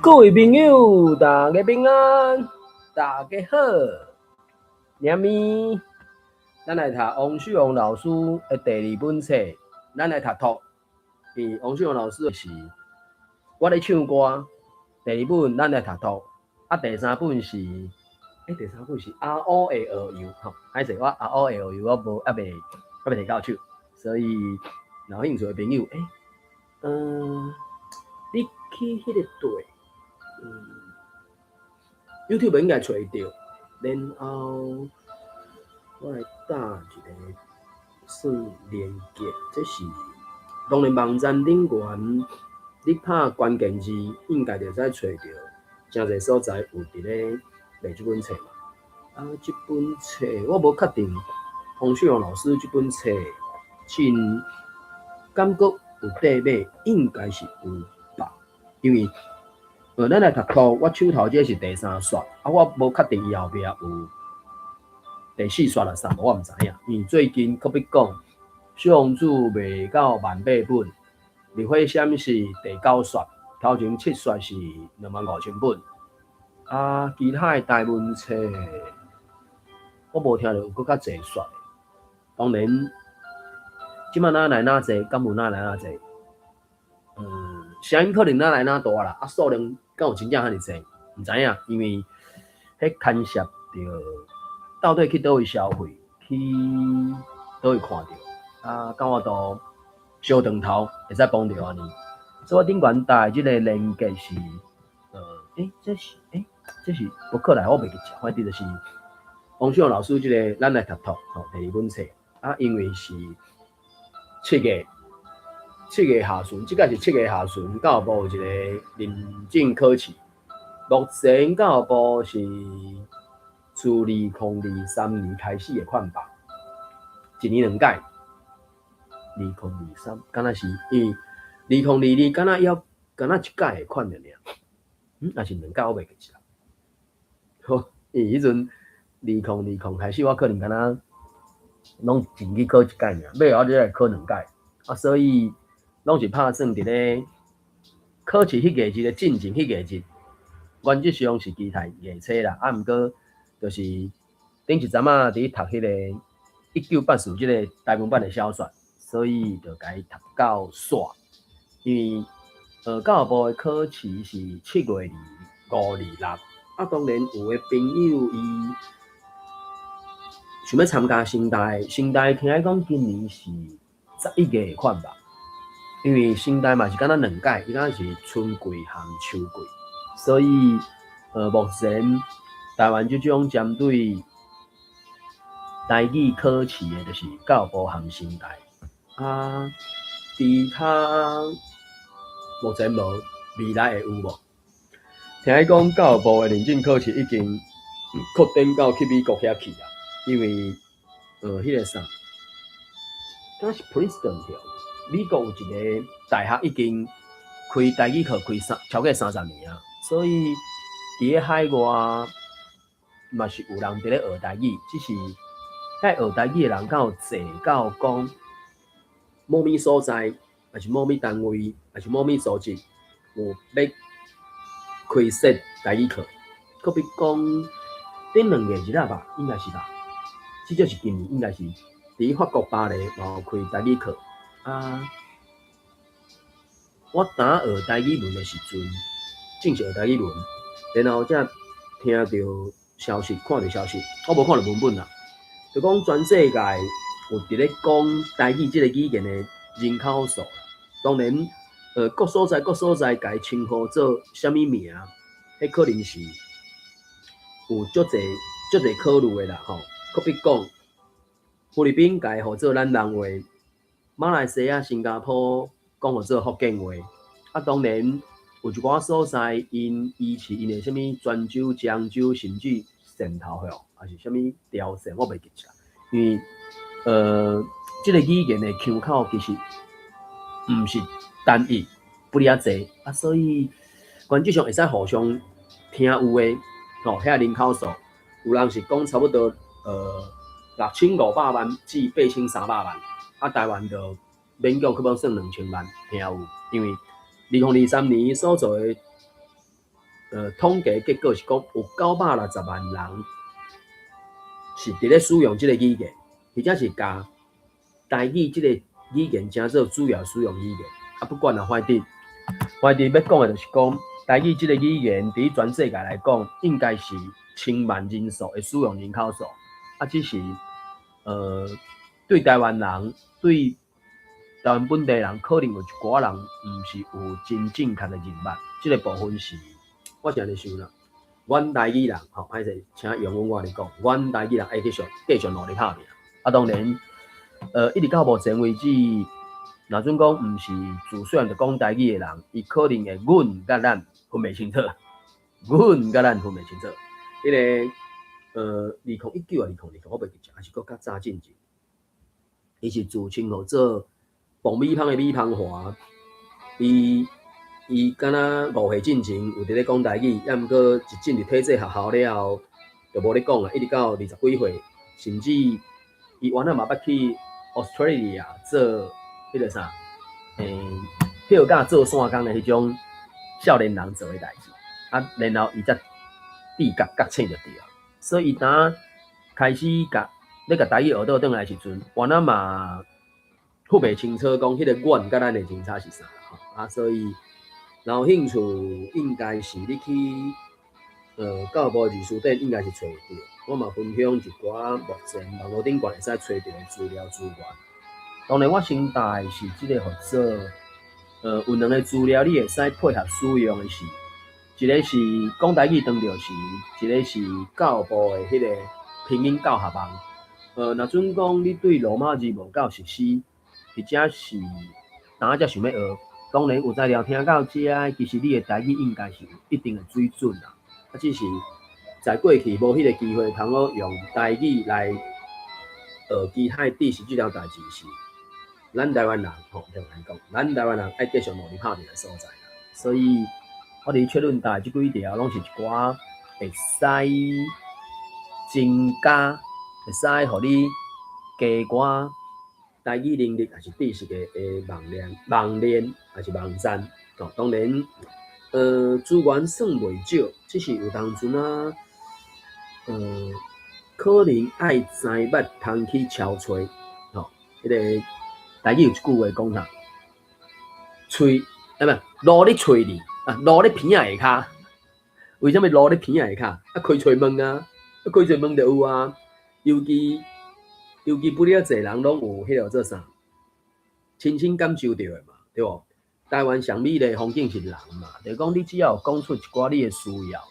各位朋友，大家平安，大家好。明咪，咱來讀王秀榮老師的第二本冊，咱來讀讀。因王秀榮老師是我咧唱歌，第二本咱來讀讀。啊，第三本是，第三本是阿烏的遨遊吼。歹勢，我阿烏的遨遊我無猶未猶未提到手，所以若有興趣的朋友，你去彼個對，YouTube 應該揣著，然後我來打一個算連結，這是當然網站頂懸，你拍關鍵字應該就會使揣著，誠濟所在有佇咧賣這本冊嘛。啊，這本冊我無確定，黃秀榮老師這本冊真感覺有綴買，應該是有吧？因為咱來讀冊，我手頭這是第三刷，啊，我無確定伊後壁有第四刷啦啥，我毋知影。因為最近閣欲講，小王子賣到萬八本，綠火閃是第九刷，頭前七刷是25,000本。啊，其他的台文冊，我無聽著有閣較濟刷的。當然，這擺哪來哪濟，敢有哪來哪濟？聲音可能哪來哪大啦，啊，數量敢有真正遐爾濟？毋知影，因為彼牽涉著到底去佗位消費，去佗位看著，啊，敢有法度相斷頭會使幫著按呢。所以我頂懸搭的這个連結是，這是，這是博客來，我袂記得，反正就是王秀榮老師這个咱來讀讀吼，第二本冊，啊，因為是七月下旬，這個是七月下旬，教育部有一個認證考試。目前教育部是自2023年開始的款吧，一年兩屆。2023，敢若是因為2022，敢若猶敢若一屆的款爾爾，抑是兩屆我袂記得。好，因為彼陣2020開始，我可能敢若攏進去考一屆爾，尾後我才來考兩屆，啊，所以攏是拍算佇咧考試彼個日的進前彼個日，原則上是期待月初啦，啊，毋過就是頂一陣仔佇咧讀彼个1984這个台文版的小說，所以就共伊讀到煞。因為教育部的考試是7月25、26，啊，當然有的朋友伊想欲參加成大，成大聽講今年是11月的款吧？因為成大嘛是敢若兩屆，伊敢若是春季含秋季，所以目前台灣這種針對台語考試的，就是教育部含成大，啊，其他目前無，未來會有無？聽講教育部的認證考試已經擴展到去美國遐去啊，因為彼个啥，敢是 Princeton 對，美國有一个大學已經開台語課開超過30年啊，所以佇咧海外嘛是有人佇咧學台語，只是遐學台語的人敢有濟到講某物所在，抑是某物單位，抑是某物組織有欲開設台語課，閣比講頂兩個日仔吧，應該是吧？至少是今年，應該是佇法國巴黎嘛有開台語課啊。我當學台語文的時陣，正式學台語文，然後才聽著消息，看著消息，我無看著文本啦，就講全世界有佇咧講台語這个語言的人口數。當然，各所在各所在共伊稱呼做啥物名，彼可能是有足濟足濟考慮的啦吼。閣比講，菲律賓共伊號做咱人話，馬來西亞、新加坡講號做福建話。啊，當然有一寡所在，𪜶維持𪜶的啥物泉州、漳州，甚至汕頭吼，抑是啥物潮汕，我袂記得。因為這个語言的腔口其實毋是單一，不哩仔濟啊，所以原則上會使互相聽有的吼，遐人口數，有人是講差不多6500萬至8300萬，啊，台灣就勉強去欲算2000萬聽有，因為2023年所做的統計結果是講有960萬人是佇咧使用這个語言，或者是共台語這个語言稱做主要使用語言。啊，不管啦，反正欲講的就是講，台語這个語言佇全世界來講，應該是千萬人數的使用人口數。啊，只是對台灣人，對台灣本地人，可能有一寡人毋是有真正確的認捌。這个部分是我是按呢想啦。阮台語人吼，歹勢，請容許我按呢講，阮台語人愛繼續努力拍拚。啊，當然，一直到目前為止，若準講毋是自細漢就講台語的人，伊可能會阮佮咱分袂清楚，阮佮咱分袂清楚。彼个2019啊，2020，我袂記得，還是閣較早進前，伊是自稱號做爆米香的米芳華，伊敢若5歲進前有佇咧講台語，抑毋過一進入體制學校了後，就無咧講啊，一直到20幾歲，甚至伊原來嘛捌去 Australia 做彼个啥，跳甲做散工的彼種少年人做的代誌，啊，然後伊才自覺覺醒就對啊。所以伊當開始共咧共台語學倒轉來時陣，原來嘛分袂清楚講彼个阮佮咱的真差是啥吼，啊，所以若有興趣，應該是你去教育部的字詞典應該是揣著。我嘛分享一寡目前網路頂懸會使揣著的資料資源。當然，我先帶是這个號做，有兩个資料你會使配合使用的是，一个是講台語當著時，一个是教育部的彼个拼音教學網。若準講你對羅馬字無夠熟悉，或者是當才想欲學，當然有材料聽到遮，其實你的台語應該是有一定的水準啦。啊，只是在過去無彼个機會通好用台語來學其他的知識，這條代誌是咱台灣人吼，聽來講，咱台灣人愛繼續努力拍拚的所在啦。所以，我佇確認台這幾條攏是一寡會使增加，會使予你加寡台語能力，抑是知識的網站，抑是網站。哦，當然，資源算袂少，只是有當陣啊，可能愛知捌通去敲揣，吼，彼个台語有一句話講啥？喙啊，毋路咧喙裡啊，路咧鼻仔下跤。為啥物路咧鼻仔下跤？啊，開揣問啊，啊，開揣問就有啊。尤其不了濟人攏有彼个做啥，親身感受著的嘛，對無？台灣上美麗的風景是人嘛，就是講你只要有講出一寡你的需要，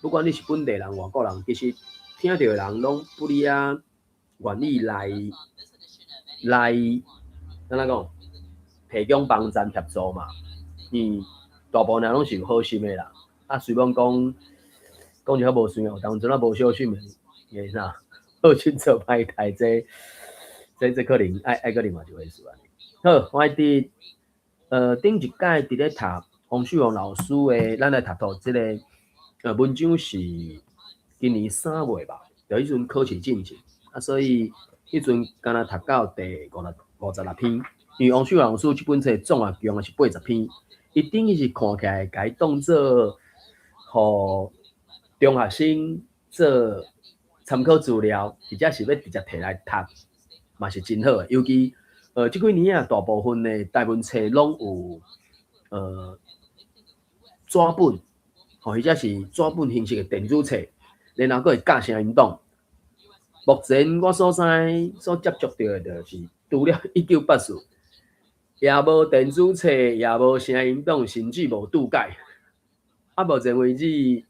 不管你是本地人、外國人，其實聽著的人攏不離啊願意來，按怎講？提供幫贊協助嘛。因為大部分人攏是有好心的啦。啊，雖罔講講一較無順，有當陣仔無小心的，會啥好心做歹代，這可能愛閣另外一回事按呢。好，我佇頂一屆佇咧讀王秀榮老師的，咱來讀讀這个文章是今年3月吧，就彼陣考試進前，啊，所以彼陣敢若讀到第56篇，因為王秀榮老師這本冊總共是80篇，伊等於是看起來共伊當做予中學生做參考資料，或者是欲直接提來讀，嘛是真好的。尤其這幾年啊，大部分的台文冊攏有紙本，吼，或者是紙本形式的電子冊，然後閣會教聲音檔。目前我所知所接觸著的，就是除了1984，也無電子冊，也無聲音檔，甚至無注解。啊，目前為止，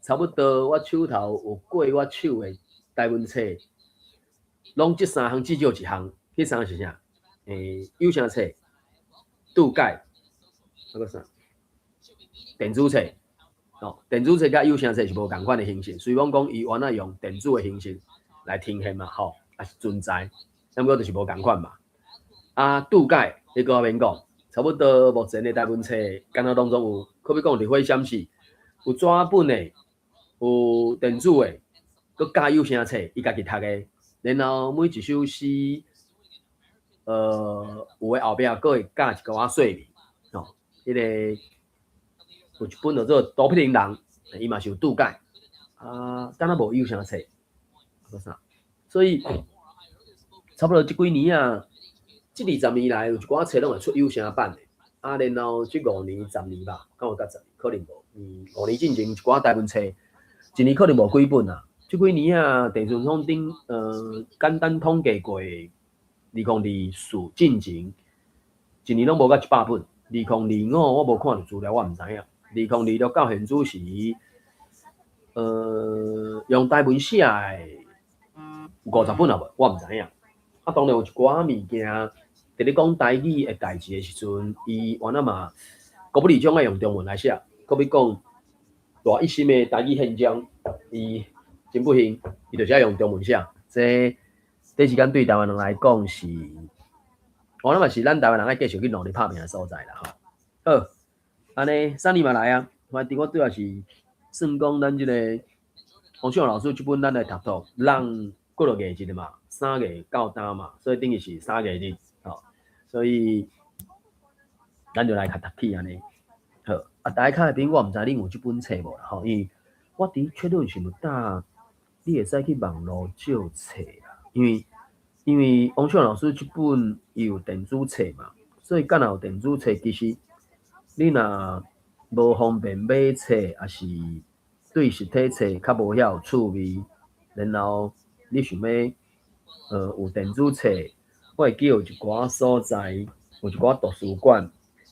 差不多我手頭有過我手的台文冊，攏這三項至少一項。彼三項是啥？有聲冊、注解，啊閣啥？電子冊。哦，電子冊佮有聲冊是無仝款的形式，雖罔講伊原來用電子的形式來呈現嘛，吼，也是存在，毋過就是無仝款嘛。啊，注解，彼個免講，差不多目前的台文冊，敢若當中有，可比講佇火閃是有紙本的，有電子的，閣加有聲冊，伊家己讀的，然後每一首詩，有的後壁閣會加一寡說明，吼，彼個有一本叫做《都柏林人》，伊嘛是有注解，啊，敢若無有聲冊，閣啥？所以差不多這幾年啊，這二十年來有一寡冊攏會出有聲版的，啊，然後這5年、10年吧，敢有甲十年？可能無，5年進前一寡台文冊，一年可能無幾本啊。這幾年啊，鄭順風頂簡單統計過，2024進前一年攏無到100本，2025我無看著資料，我毋知影。2026到現此時，用台文寫的有50本啊無？我毋知影。啊，當然有一寡物件，佇咧講台語的代誌的時陣，伊原來嘛國不離種愛用中文來寫。閣比講大一心的台語憲章，伊真不幸，伊就是愛用中文寫。這短時間對台灣人來講是，我諗嘛是咱台灣人愛繼續去努力拍拚的所在啦吼。好，按呢，三年嘛來啊，反正我主要是算講咱這個王秀老師這本咱來讀讀，咱過了月日嘛，3月到今嘛，所以等於是3月日，吼，所以咱就來較讀起按呢。好，啊，大家較邊我毋知恁有這本冊無啦吼，因為我佇確認是毋搭，你會使去網路借冊啦，因為王秀老師這本伊有電子冊嘛，所以敢若有電子冊，其實你若無方便買冊，抑是對實體冊較無遐有趣味，然後你想欲有電子冊，我會記有一寡所在，有一寡圖書館，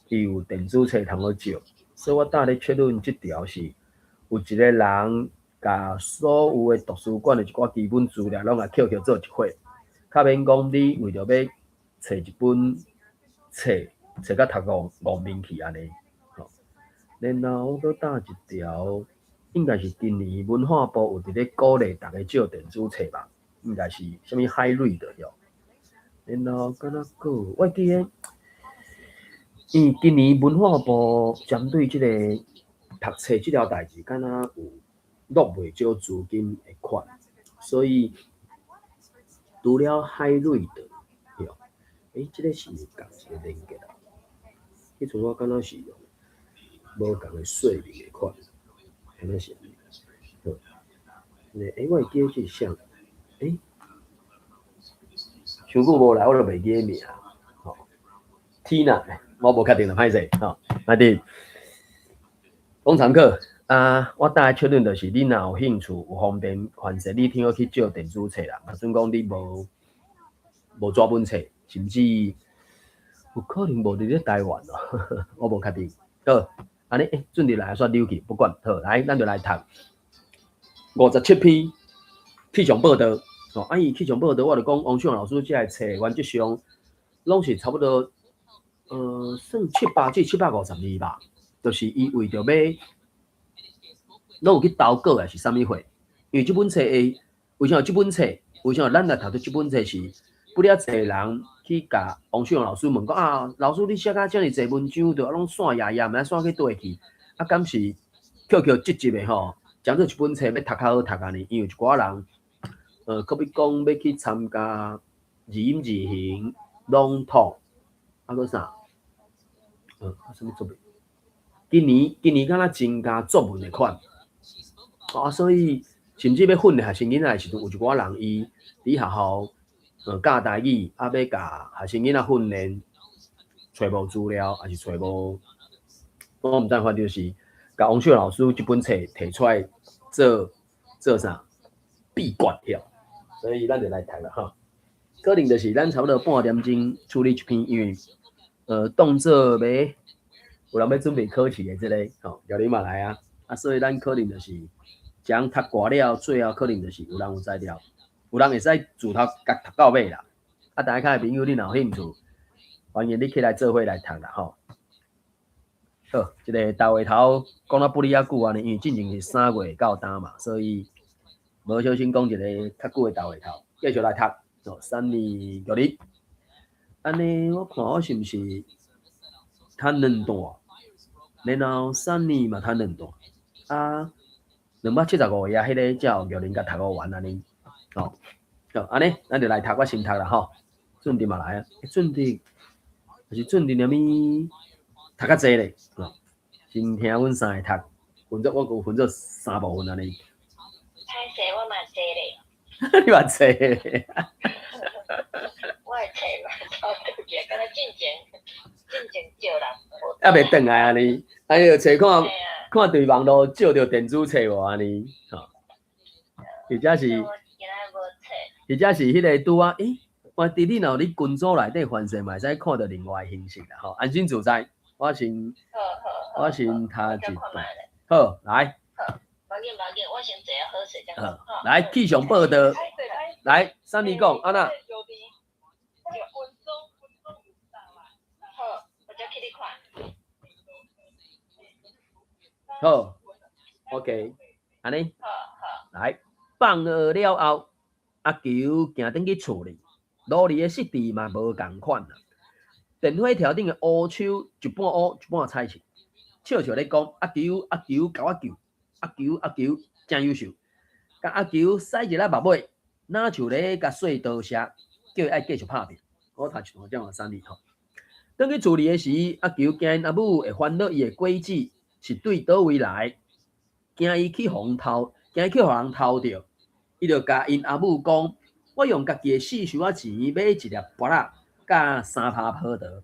伊有電子冊通好借，所以我搭咧確認這條是有一個人共所有的圖書館的一寡基本資料攏共抾抾做一伙，較免講你為著欲揣一本冊，冊甲讀戇戇面去按呢。吼，然後我閣搭一條，應該是今年文化部有佇咧鼓勵逐家借電子冊吧？應該是啥物 HyRead 哟。然後敢若閣，我會記得，因為今年文化部針對這個讀冊這條代誌，敢若有落袂少資金的款，所以除了 HyRead 對，這個是毋是仝一個連結啊？彼陣我敢若是用無仝的說明的款，敢若是按呢。好，我會記得這是啥？傷久無來，我都袂記得名。吼，Tina，我無確定啦，歹勢吼。啊佇講參考啊，我搭來確認就是，你若有興趣、有方便，凡勢你聽好去借電子冊啦。若準講你無紙本冊，甚至有可能無佇咧台灣哦，我無確定。好，按呢，準佇來煞溜去，不管，好，來，咱就來讀57篇氣象報道。哦，啊，伊氣象報道，我就講王秀老師這个冊原則上攏是差不多，算700至750字吧。就是伊為著欲，攏有去投稿的是啥物貨？因為這本冊的，為啥這本冊？為啥咱來讀著這本冊是？不了濟人去共王秀老師問講啊，老師你寫甲遮爾濟文章，著攏散掖掖，毋知散去佗去？啊，敢是抾抾集集的吼，將做一本冊欲讀較好讀按呢？因為有一寡人，閣比講欲去參加字音字形、朗讀，啊，閣啥？啊，啥物作業？今年敢若增加作文的款，啊，所以甚至欲訓練學生囡仔的時陣，有一寡人伊佇學校教台語，啊，欲共學生囡仔訓練，揣無資料，抑是揣無，我毋知，反正就是共王秀老師這本冊提出來做做啥秘訣了，所以咱就來讀啦吼。可能就是咱差不多半點鐘處理一篇，因為當做欲有人欲準備考試的這個吼，叫你嘛來啊，啊，所以咱可能就是將讀過了，最後可能就是有人有才調，有人會使自頭共讀到尾啦。啊，大家的朋友，你若有興趣，歡迎你起來做伙來讀啦吼。好，這個大話頭講了不哩遐久按呢，因為進前是3月到今嘛，所以無小心講一個較久的大話頭，繼續來讀。哦，三年六日，按呢，我看我是毋是趁兩段，然後三年嘛趁兩段，啊，275頁，彼个才有玉玲共讀予完按呢。吼，好，按呢，咱就來讀，我先讀啦吼。準備嘛來啊，準備，就是準備啥物讀較濟咧，吼，先聽阮三个讀，分做我閣分做三部分按呢。歹勢，我嘛坐咧。你嘛坐咧？我會冊嘛，走倒去，敢若進前借人。猶未轉來按呢，哎喲，冊看看對網路借著電子冊無按呢？吼，或者是彼个拄仔，欸，我佇你若有咧群組內底翻冊，嘛會使看著另外形式啦，吼，安心自在。我先讀一段，好，來。好，無緊無緊，我先坐好勢才好。來，氣象報道，來，珊妮講，按怎？好，我才去你看。好，OK，按呢？好好。來，放學了後，阿球行轉去厝裡，路裡的設置嘛無仝款啦。電火條頂的烏手一半烏一半彩色，笑笑咧講：阿球阿球，共我救！阿球阿球，誠優秀。共阿球使一下目尾，若像咧共說多謝，叫伊愛繼續拍拼。我讀一段這樣三字吼。轉去厝裡的時，阿球驚𪜶阿母會煩惱伊的果子是對佗位來，驚伊去予人偷，驚伊去予人偷著，伊就共𪜶阿母講：我用家己的四泅仔錢買一粒芭樂佮三包葡萄，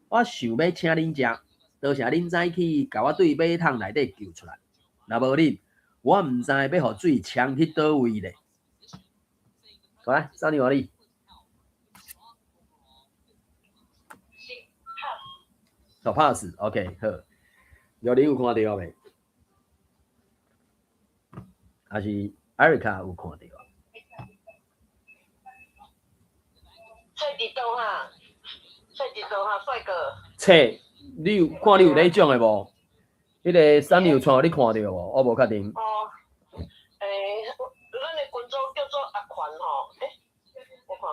我想欲請恁食，多謝恁早起共我對馬桶內底救出來。若無恁，我毋知欲予水沖去佗位咧。來，三年你。好 pass，OK，好。玉玲有看著未？還是艾瑞卡有看著？冊佇佗哈？冊佇佗哈，帥哥。冊，你有看你有領獎的無？彼個三有帶你看著無？我無確定。哦，欸，咱的群組叫做阿權吼，欸，我看，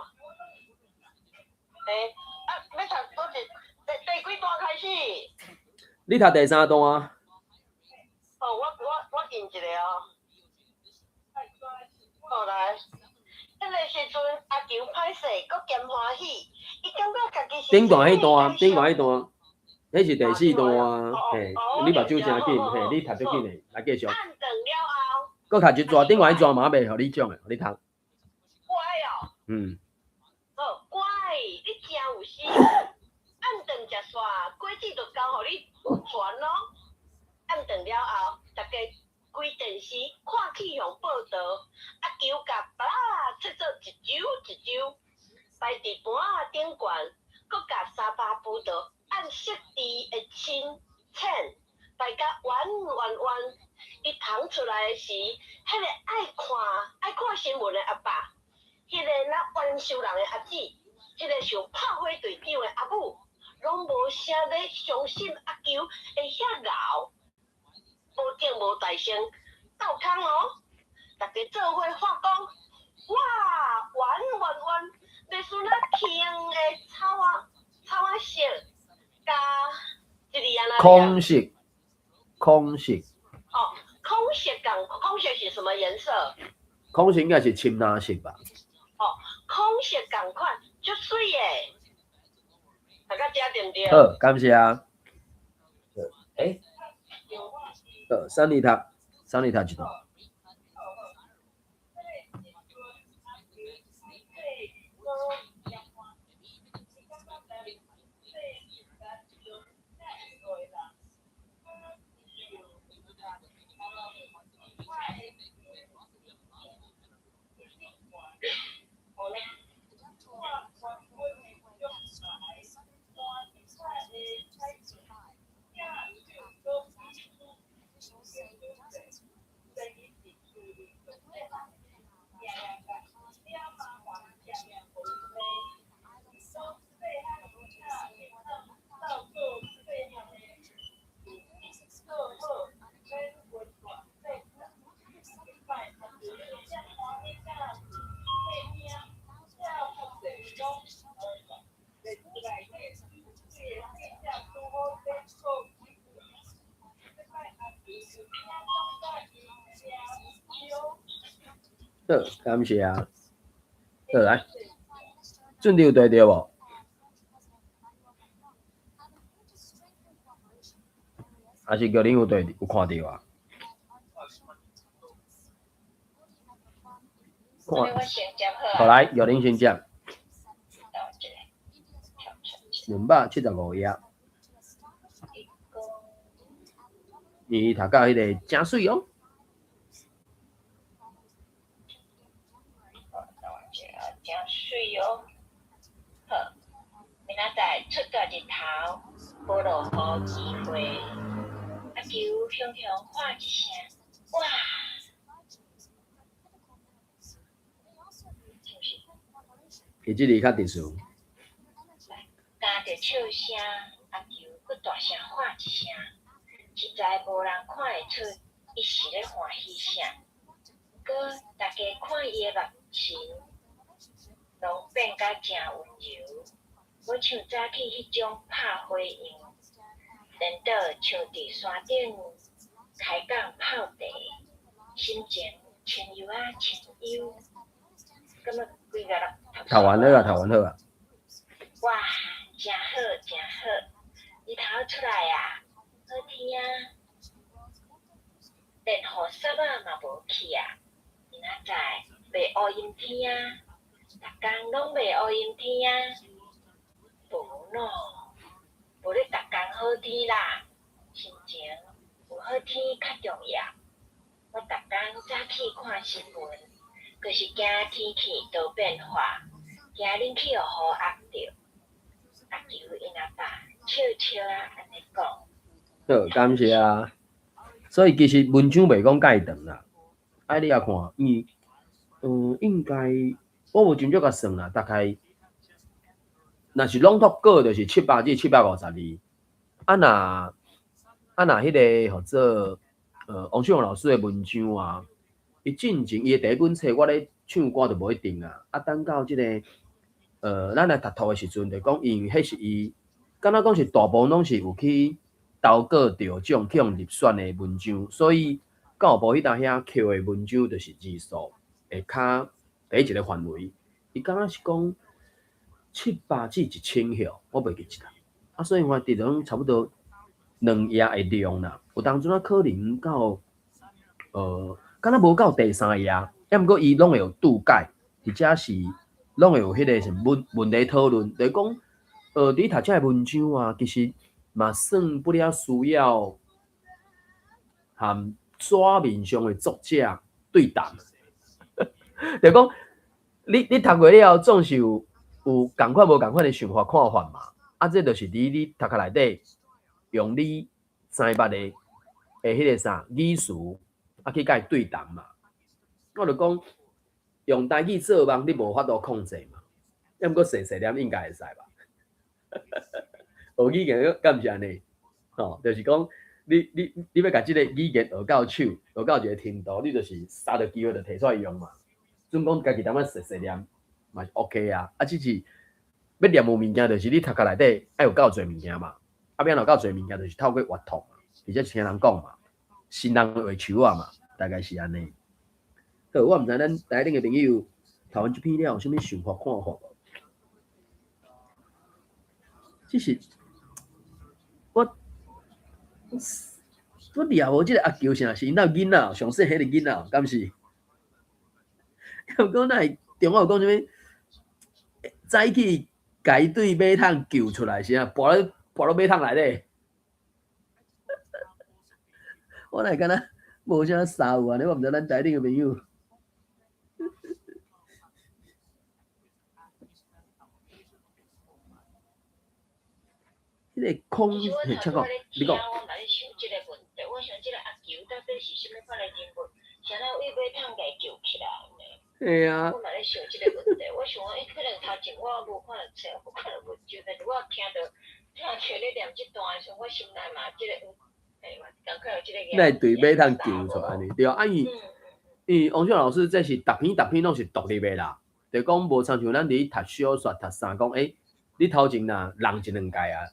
欸，啊，欲讀佗一第幾段開始？你讀第三段。哦，我印一下哦。好來，彼个時陣阿球歹勢，閣兼歡喜，伊感覺家己是。頂段彼段，頂段彼段，彼是第四段啊，嘿，你目睭誠緊，嘿，你讀足緊的，來繼續。按斷了後。閣讀一段，頂懸彼段嘛袂予你獎的，予你讀。乖哦。嗯。好，乖，你誠有心。按斷食煞，果子就交予你傳咯。按斷了後，逐家關電視看氣象報道，阿球共芭樂切做一揪一揪，擺佇盤仔頂懸，閣共三包葡萄按設置的深淺擺甲圓圓圓。伊捧出來的時，彼个愛看新聞的阿爸，彼个若冤仇人的阿姊，彼个想拍火隊長的阿母，攏無啥咧相信阿球會遐𠢕。無證無代先鬥空哦，逐家做伙喊講，哇，圓圓圓，袂輸咱青的草仔色，佮這個按怎空色，空色。哦，空色仝空色是什麼顏色？空色應該是深藍色吧？哦，空色仝款，足媠的，大家遮對毋對？好，感謝。欸，好，三里讀，三里讀一段。好，感謝。好來，準你有對著無？還是玉玲有對有看著啊？看，好來，玉玲先接。275頁。伊讀到彼个誠媠哦。誠媠哦，好，明仔載出大日頭，無落雨機會。阿球雄雄喊一聲，哇！伊這裡較特殊。咬著笑聲，阿球閣大聲喊一聲，實在無人看會出，伊是咧歡喜啥。閣大家看伊的目神，攏變甲誠溫柔，無像早起彼種拍火樣。顛倒像佇山頂開講泡茶，心情清幽啊清幽。感覺規個人讀完好啊，讀完好啊。哇，誠好，誠好！日頭出來啊，好天啊，連雨傘仔嘛無去啊。明仔載袂烏陰天啊，逐工攏袂烏陰天啊。無喏，無咧逐工好天啦，心情有好天較重要。我逐工早起看新聞，就是驚天氣多變化，驚恁去予雨壓著。阿球𪜶阿爸笑笑仔按呢講。好，感謝啊。所以其實文章袂講介長啦，啊你也看，伊，應該我無真少共算啦，大概，若是朗讀稿就是700至750字，啊若啊若彼个號做王秀榮老師的文章啊，伊進前伊的第一本冊我咧唱歌就無一定啊，啊等到這個咱來讀圖的時陣，就講因為彼是伊，敢若講是大部分攏是有去投稿得獎去予入選的文章，所以教育部彼搭遐扣的文章就是字數會較佇一個範圍，伊敢若是講700至1000頁，我袂記得啦。啊，所以我佇攏差不多2頁的量啦，有當陣仔可能到敢若無到第三頁，抑毋過伊攏會有注解，或者是攏會有彼個啥問問題討論，就是講，佇讀這个文章啊，其實嘛算不了需要和紙面上的作者對談，就是講，你讀過了後，總是有仝款無仝款的想法看法嘛。啊，這就是佇你讀冊內底用你知捌的彼个啥語詞，啊去共伊對談嘛。我就講，用台語做夢，你無法度控制嘛。抑毋過細細念應該會使吧？學語言敢毋是按呢？吼，就是講你欲共這個語言學到手，學到一個程度，你就是捎著機會就提出來用嘛。準講家己淡薄細細念嘛是 OK 啊。啊，只是欲念有物件，就是你讀冊內底愛有夠濟物件嘛。啊，欲按怎夠濟物件，就是透過閱讀嘛，而且聽人講嘛，新人畫樹仔嘛，大概是按呢。好，我毋知咱台頂的朋友讀完這篇了有啥物想法看法無？只是我我掠無這個阿球啥是𪜶兜囡仔，上細漢的囡仔，敢是？毋過哪會中午有講啥物？早起共伊對馬桶救出來是啥？跋落馬桶內底。我哪會敢若無啥捎有按呢？我毋知咱台頂的朋友。彼个空，其實我嘿，請講，頭拄仔咧你講。聽，我嘛咧想這個問題，我想這個阿球到底是啥物款的人物，啥人為馬桶共伊救起來呢？嘿啊。我嘛咧想這個問題，我想講，欸，可能頭前我無看著冊，無看著文章，但是我聽著你念這段的時陣，我心內嘛這個，嘿嘛，仝款有這個你會對馬桶救出來呢？對啊，啊伊，伊王秀老師這是逐篇逐篇攏是獨立的啦，就講無親像咱佇讀小說、讀啥講，欸，你頭前若人一兩屆啊，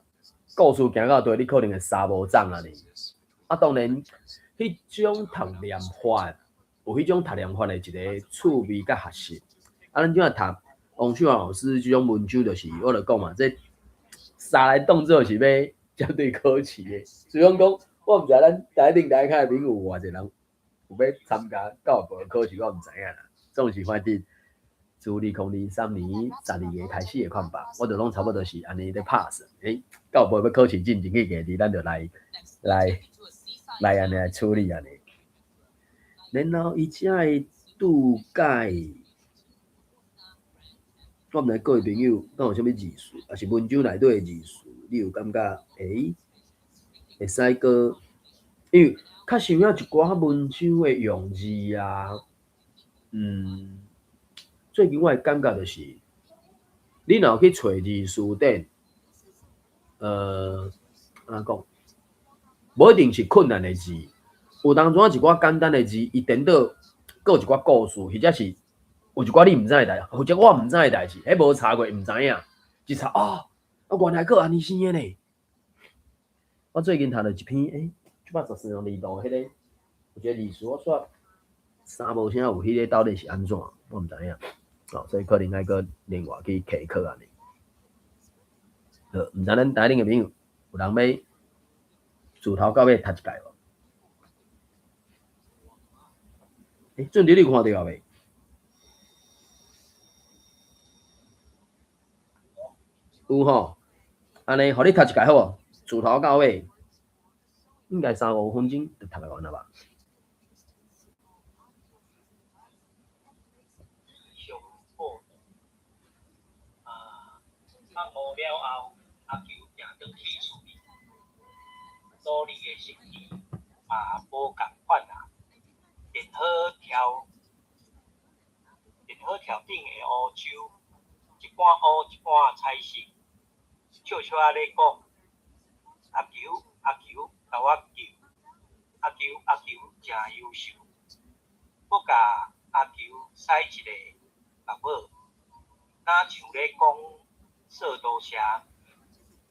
故事行到佗，你可能會捎無總按呢。啊，當然，彼種讀念法有彼種讀念法的一個趣味佮學習。啊，咱這馬讀王秀老師這種文章，就是我就講嘛，這捎來當做是欲針對考試的。雖然講，我毋知咱台頂台跤的朋友有偌濟人有欲參加，敢有無考試我毋知影啦。總是反正自2023年12月開始的看法，我就攏差不多是按呢咧拍算。欸，敢有無欲考試進前去過日，咱就來來來按呢來處理按呢。然後伊才會注解，我毋知各位朋友敢有啥物字詞，抑是文章內底的字詞，你有感覺欸會使閣？因為確實有影一寡文章的用字啊，最近我的感覺就是，你若有去揣字詞典，按怎講？無一定是困難的字，有當陣一寡簡單的字，伊顛倒閣有一寡故事，或者是有一寡你毋知的代，或者我毋知的代誌，彼無查過毋知影，一查哦，啊原來閣按呢生的呢。我最近讀著一篇，欸，914二度彼個，有一個字詞，我煞三無啥有彼個到底是按怎，我毋知影，哦，所以可能愛閣另外去查考按呢。好，毋知咱台頂的朋友有人欲自頭到尾讀一擺無？欸，俊迪你有看著未？有吼，按呢，予你讀一擺好無？自頭到尾，應該三五分鐘就讀會完了吧？上報啊，放學了後，阿球行轉去厝裡，努力的成績嘛無仝款啊。電火條頂的烏桕，一半烏一半彩色，笑笑仔咧講：阿球阿球，共我救！阿球阿球，誠優秀。閣共阿球使一个目母，若像咧講說多謝，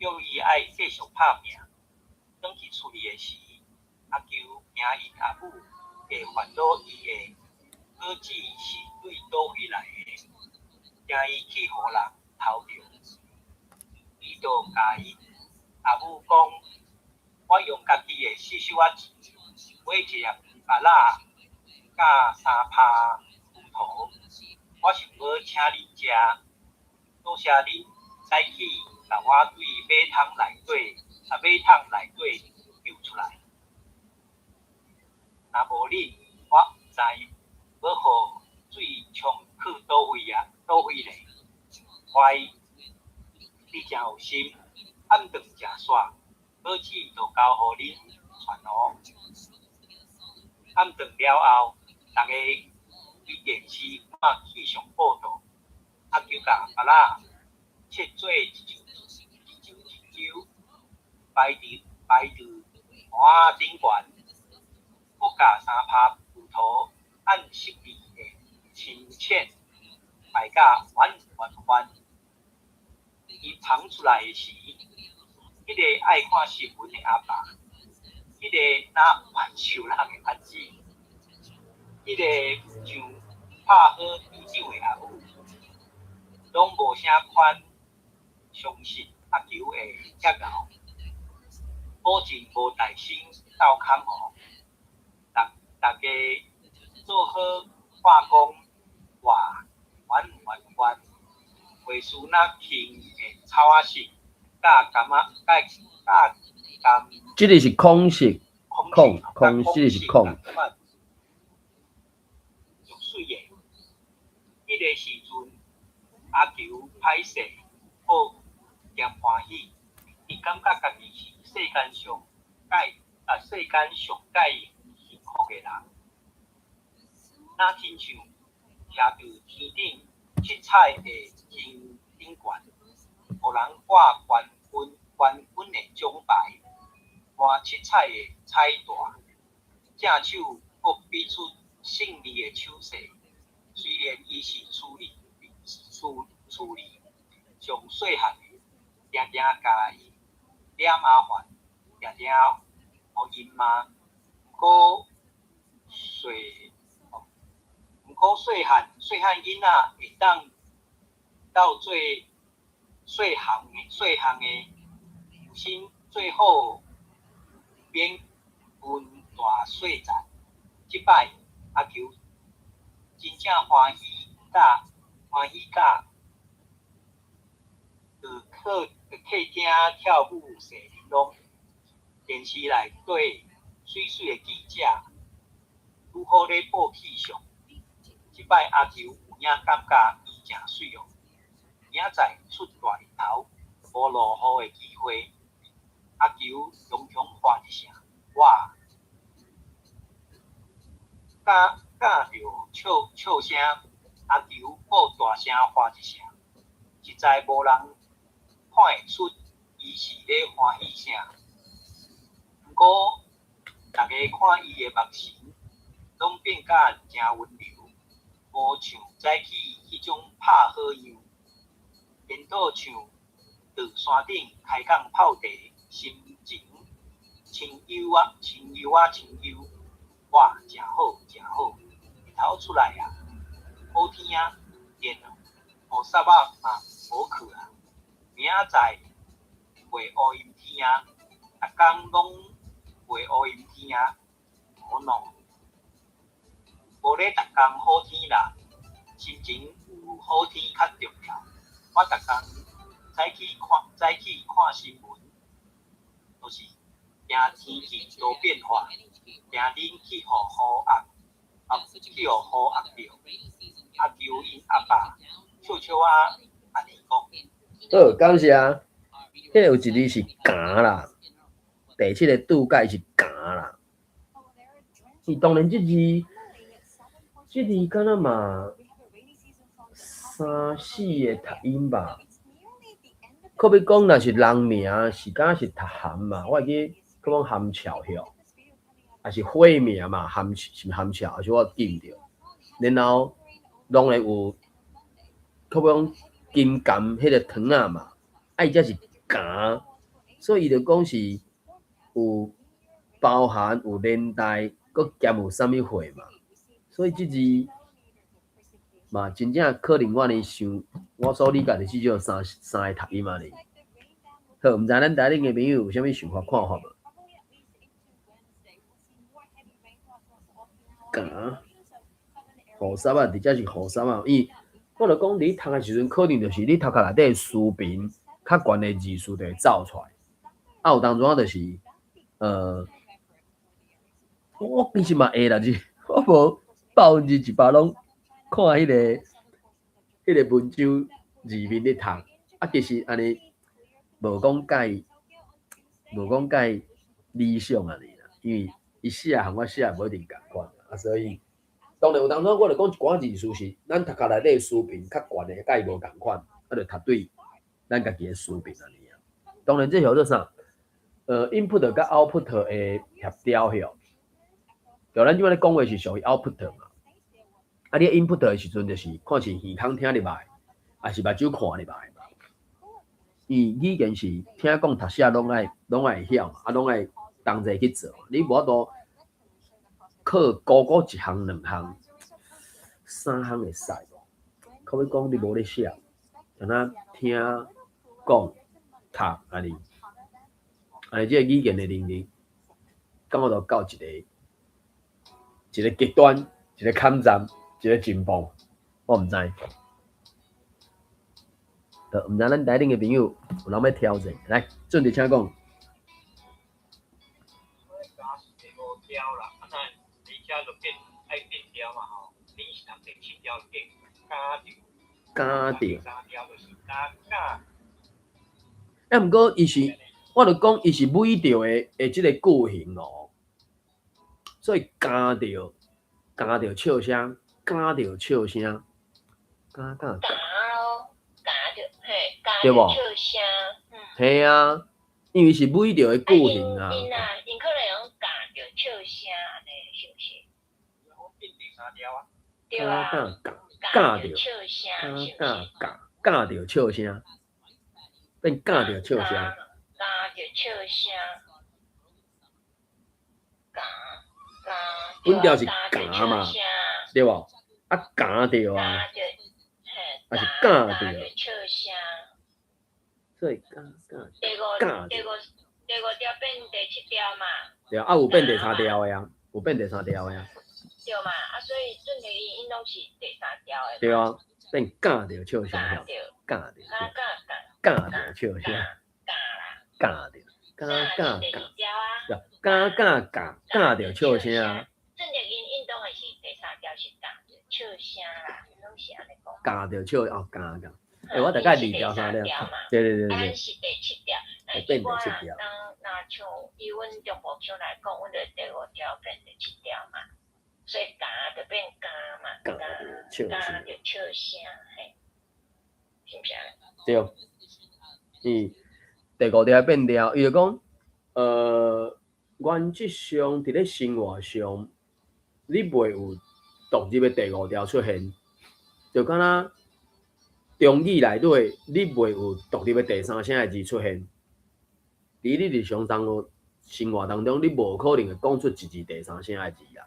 叫伊愛繼續拍拚。轉去厝裡的時，阿球驚𪜶阿母會煩惱伊的果子是對佗位來的，驚伊去予人偷著，伊就共𪜶阿母講：我用家己的四手仔錢買一粒芭樂佮三拋葡萄，我想欲請恁食，多謝恁早起共我對馬桶內底救出來。若無恁，我毋知欲予水沖去佗位啊，佗位咧。乖，你誠有心，暗頓食煞，果子就交予恁傳哦。暗頓了後，逐家開電視看氣象報道，阿球共芭樂切做一簍一簍一簍，擺佇盤仔頂懸，閣共三拋葡萄按色字的深淺擺甲圓圓圓。伊捧出來的時，彼个愛看新聞的阿爸，彼个若怨仇人的阿姊，彼个像拍好啤酒的阿母，攏無啥款相信阿球會遮𠢕，保證無大聲鬥空哦。逐家做伙看講哇圓圓圓，話術若輕的草仔色，佮柑仔佮柑。這个是空色，空空，這个是空。足媠的，彼个時陣，阿球歹勢，閣兼歡喜，伊感覺家己是世間上蓋幸福的人，若親像徛佇天頂七彩的頂懸，予人掛冠軍的獎牌，換七彩的彩帶，正手閣比出勝利的手勢。雖然伊是厝裡上細漢的，定定共伊惹麻煩，定定予𪜶罵。毋過細漢囡仔會當鬥做細漢的，有心最好免分大细赞。這擺阿球真正歡喜甲歡喜甲，佇客廳跳舞踅玲瑯。電視內底媠媠的記者拄好咧報氣象。這擺阿球有影感覺伊誠媠哦。明仔載出大日頭，無落雨的機會。阿球雄雄喊一聲：哇！佮佮著笑笑聲，阿球閣大聲喊一聲，實在無人看會出伊是咧歡喜啥。毋過，逐家看伊的目神，攏變甲誠溫柔，無像早起彼種拍好樣，顛倒像佇山頂開講泡茶，心情清幽仔，清幽仔，清幽。哇，誠好，誠好，日頭出來啊，好天啊，連雨傘仔嘛無去啊。明仔載袂烏陰天啊，逐工攏袂烏陰天啊，無喏，無咧逐工好天啦，心情有好天較重要。我逐工早起看新聞，就是驚天氣多變化，驚恁去予雨壓，啊去予雨壓著。阿球𪜶阿爸笑笑仔按呢講。好，感謝。彼个有一字是咬啦，第七個注解是咬啦。伊當然這字，這字敢若嘛三四个讀音吧。可欲講若是人名，是敢若是讀含嘛？我會記可講含笑許，抑是花名嘛？含是毋含笑，抑是我記毋著。然後當然有，可欲講金柑彼个糖仔嘛？啊，伊這是咬，所以伊就講是有包含有連帶，閣兼有啥物貨嘛？所以這字嘛，真正可能我按呢想，我所理解的至少三三个讀音按呢。好，毋知咱台頂的朋友有啥物想法看法無？咬雨傘仔，直接是雨傘仔，因為我著講你讀的時陣，可能就是你頭殼內底思辨較懸的字詞就會走出來。啊，有當陣就是，我其實嘛會啦，是我無100%攏看彼个文章字面咧讀，啊，其實按呢無講介理想按呢啦，因為伊寫和我寫無一定仝款，啊，所以當然有當陣我著講一寡字詞是咱頭殼內底思辨較懸的，佮伊無仝款，啊，就讀對咱家己的思辨按呢啊。當然這叫做啥？Input 佮 output 的協調許。就咱這擺咧講話是屬於 output 嘛。啊，你 input 的時陣就是看是耳孔聽入來，抑是目睭看入來嘛。伊語言是聽講讀寫攏愛會曉嘛，啊，攏愛同齊去做。你無法度靠孤孤一項、兩項、三項會使無？可欲講你無咧寫，敢若聽講讀按呢，按呢這個語言的能力，感覺就到一個一個極端，一個坎站，一個進步，我毋知。毋知咱台頂的朋友有人欲挑戰，來，準備請講。咬是第五條啦，啊，那你遮就變愛變調嘛吼，你是讀第七條變咬著，咬著，第三條就是咬咬。啊，毋過伊是，我著講伊是尾著的這個句型哦，所以咬著咬著笑聲，咬著笑聲，咬咬咬咯，咬著嘿，咬對無著笑聲，嗯。嘿啊，因為是尾著的句型啊。𪜶啊，𪜶可能講咬著笑聲按呢，是毋是？我變第三條啊。對啊，咬咬著咬著笑聲，是毋咬是？咬咬著笑聲，變咬著笑聲。咬著笑聲，咬咬。本調是咬咬嘛，對無？啊，咬著啊，抑是咬著。笑聲。所以咬咬第五咬第五第五條變第七條嘛。對啊，有變第三調的啊，有變第三調的啊。對嘛，啊，所以準的音攏是第三調的。對啊，變咬著笑聲，咬著，咬著笑聲，咬著，咬咬咬，咬咬咬咬著笑聲。準的音應當係是第三調是咬著笑聲啦，攏是按呢講。咬著笑哦，咬咬。欸，我大概二調三調，對對對對。咱是第七調，會變第七調。若像以阮中部腔來講，阮就第五調變第七調嘛，所以咬就變咬嘛，咬著咬著笑聲，嘿，是毋是按呢？對，第五調變調，伊就講，原則上佇咧生活上，你袂有獨立的第五調出現，就敢若中語內底，你袂有獨立的第三聲的字出現。佇你日常生活當中，你無可能會講出一字第三聲的字啊。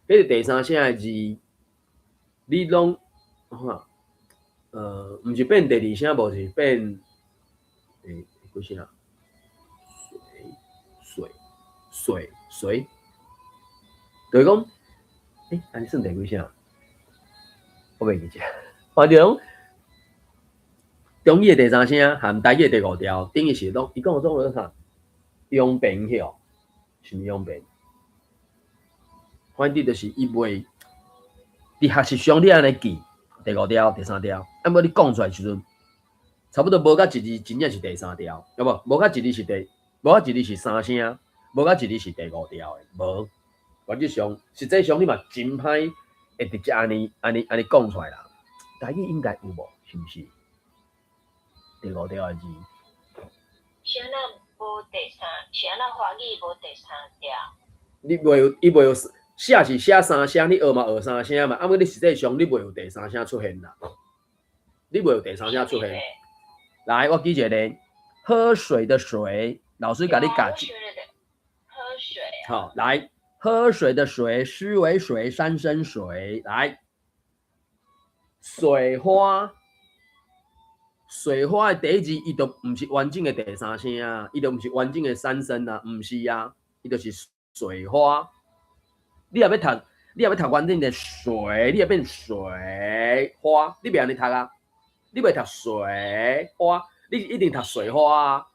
彼個第三聲的字，你攏哈，毋是變第二聲，無是變，幾聲啊？水水水水，就是講，按呢算第幾聲？我袂記得。反正中語的第三聲和台語的第五調，等於是攏伊講做啥？陽變去哦，是毋是陽變？反正就是伊袂佇學習上你按呢記第五調、第三調，啊，無你講出來時陣，差不多無甲一字真正是第三調，有無？無甲一字是第，無甲一字是三聲，無甲一字是第五調的，無。原則上，實際上你嘛真歹會直接按呢按呢按呢講出來啦。台語應該有無？是毋是？第五調的字。是按怎無第三？是按怎華語無第三調？你袂有，伊袂有寫是寫三聲，你學嘛學三聲嘛。啊，毋過你實際上你袂有第三聲出現啦。你袂有第三聲出現。來，我舉一個例，喝水的水，老師共你教。喝水。好，來，喝水的水，濕為水，三聲水，來，水花。水花的第一字，伊就毋是完整的第三聲啊，伊就毋是完整的三聲啊，毋是啊，伊就是水花。你若欲讀，你若欲讀完整的水，你會變水花，你袂按呢讀啊？你袂讀水花，你一定讀水花啊，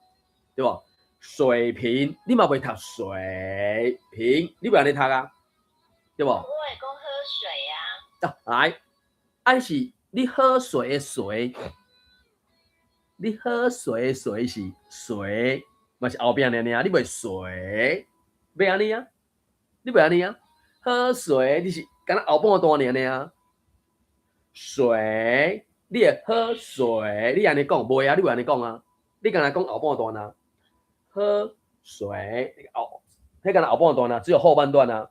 對無？水瓶，你嘛袂讀水瓶，你袂按呢讀啊？對無？我會講喝水啊。啊，來，按是你喝水的水。你喝水的水是水，嘛是後壁爾爾，你袂水，欲按呢啊？你袂按呢啊？喝水你是敢若後半段爾爾，水，你會喝水，你按呢講袂啊？你袂按呢講啊？你敢若講後半段啊？喝水後，彼敢若後半段啊，只有後半段啊。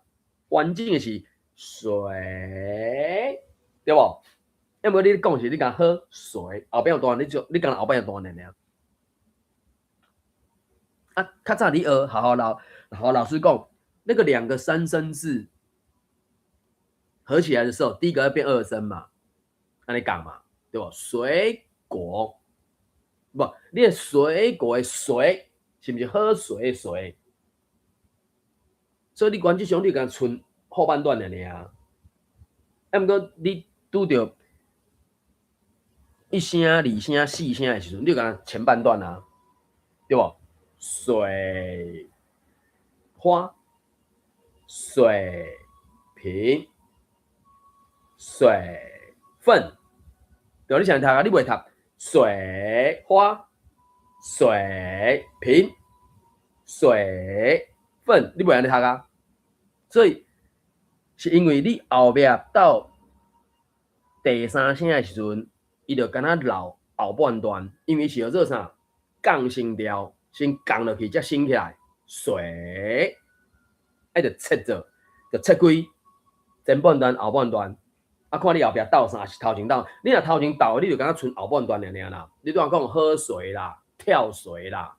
完整的是水，對無？要無你講是你敢喝水，後壁有段你就你敢若後壁有段爾爾。啊，較早你學學校老師講，那個兩個三聲字合起來的時候，第一個要變二聲嘛，按呢講嘛，對無？水果，無，你的水果的水是毋是喝水的水？所以你原則上你共賰後半段爾爾。啊，毋過你拄著一聲、二聲、四聲的時陣，你就共前半段啊，對無？水花、水瓶、水分，對，你想讀啊？你袂讀水花、水瓶、水分，你袂按呢讀啊？所以是因為你後壁到第三聲的時陣，伊就敢若留後半段，因為是叫做啥？降聲調，先降落去，才升起來。水，愛就切做，就切開前半段、後半段。啊，看你後壁鬥啥是頭前鬥，你若頭前鬥，你就敢若賰後半段爾爾啦。你拄仔講喝水啦、跳水啦，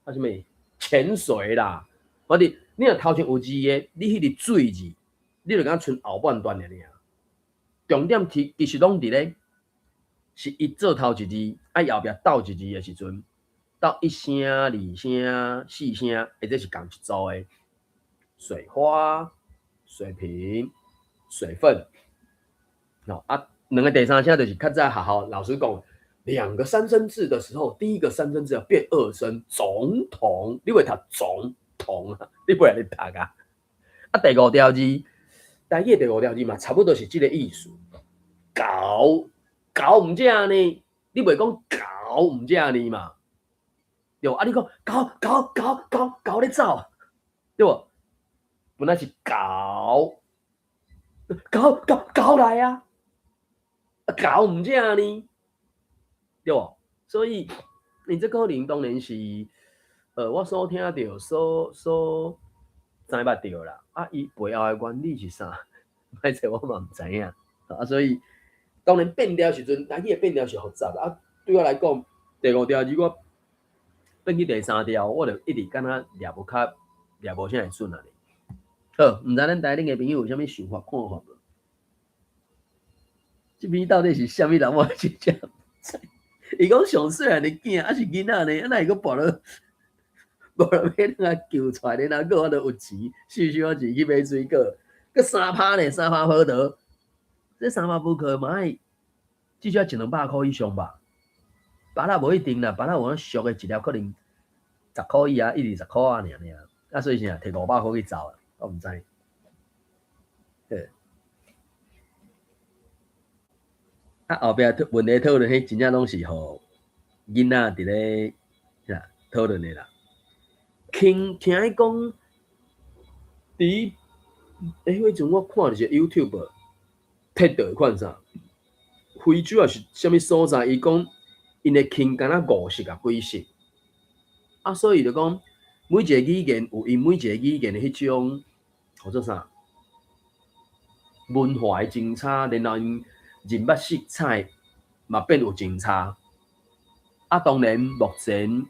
啊啥物潛水啦，反正你若頭前有字的，你彼個水字，你就敢若賰後半段爾爾。重點其實攏佇咧，是伊做頭一字，啊伊後壁鬥一字的時陣，鬥一聲、二聲、四聲，或者是仝一組的。水花、水平、水分。哦啊，兩個第三聲就是較早學校老師講，兩個三聲字的時候，第一個三聲字要變二聲，總統，你會讀總統啊？你袂來讀啊？啊，第五條字，台語第五條字嘛，差不多是這個意思。猴，猴毋正呢？你袂講猴毋正呢嘛？對，啊，你講猴猴猴猴猴咧走，對無？本來是猴，猴猴猴來啊！猴毋正呢？對無？所以，你這可能當然是，我所聽著、所知捌著啦。啊，伊背後的原理是啥？歹勢我嘛毋知影。啊，所以當然變調時陣，台語的變調是複雜。啊，對我來講，第五調如果變去第三調，我就一直感覺掠無較掠無啥會準啊。好，毋知咱台頂的朋友有啥物想法看法無？這邊到底是啥物人？我真正毋知。伊講上細漢的囝，抑是囡仔呢？啊，哪會閣跋落跋落欲來救出來，然後閣有法度有錢，收收錢去買水果，閣3趴呢？3趴葡萄，這3趴葡萄嘛愛至少一兩百箍以上吧？芭樂無一定啦，芭樂有影俗的一粒可能10箍以下，一二十箍啊，爾爾。啊，所以啥，提500箍去走啊？我毋知。對。啊，後壁問題討論，彼真正攏是予囡仔佇咧啥討論的啦。聽聽伊講，佇彼陣我看著是 YouTube，摕著款啥？非洲抑是啥物所在？伊講𪜶的鰭敢若五色啊幾色？啊，所以就講每一個語言有𪜶每一個語言的彼種號做啥文化的精彩，然後𪜶認捌色彩嘛變有真差。啊，當然目前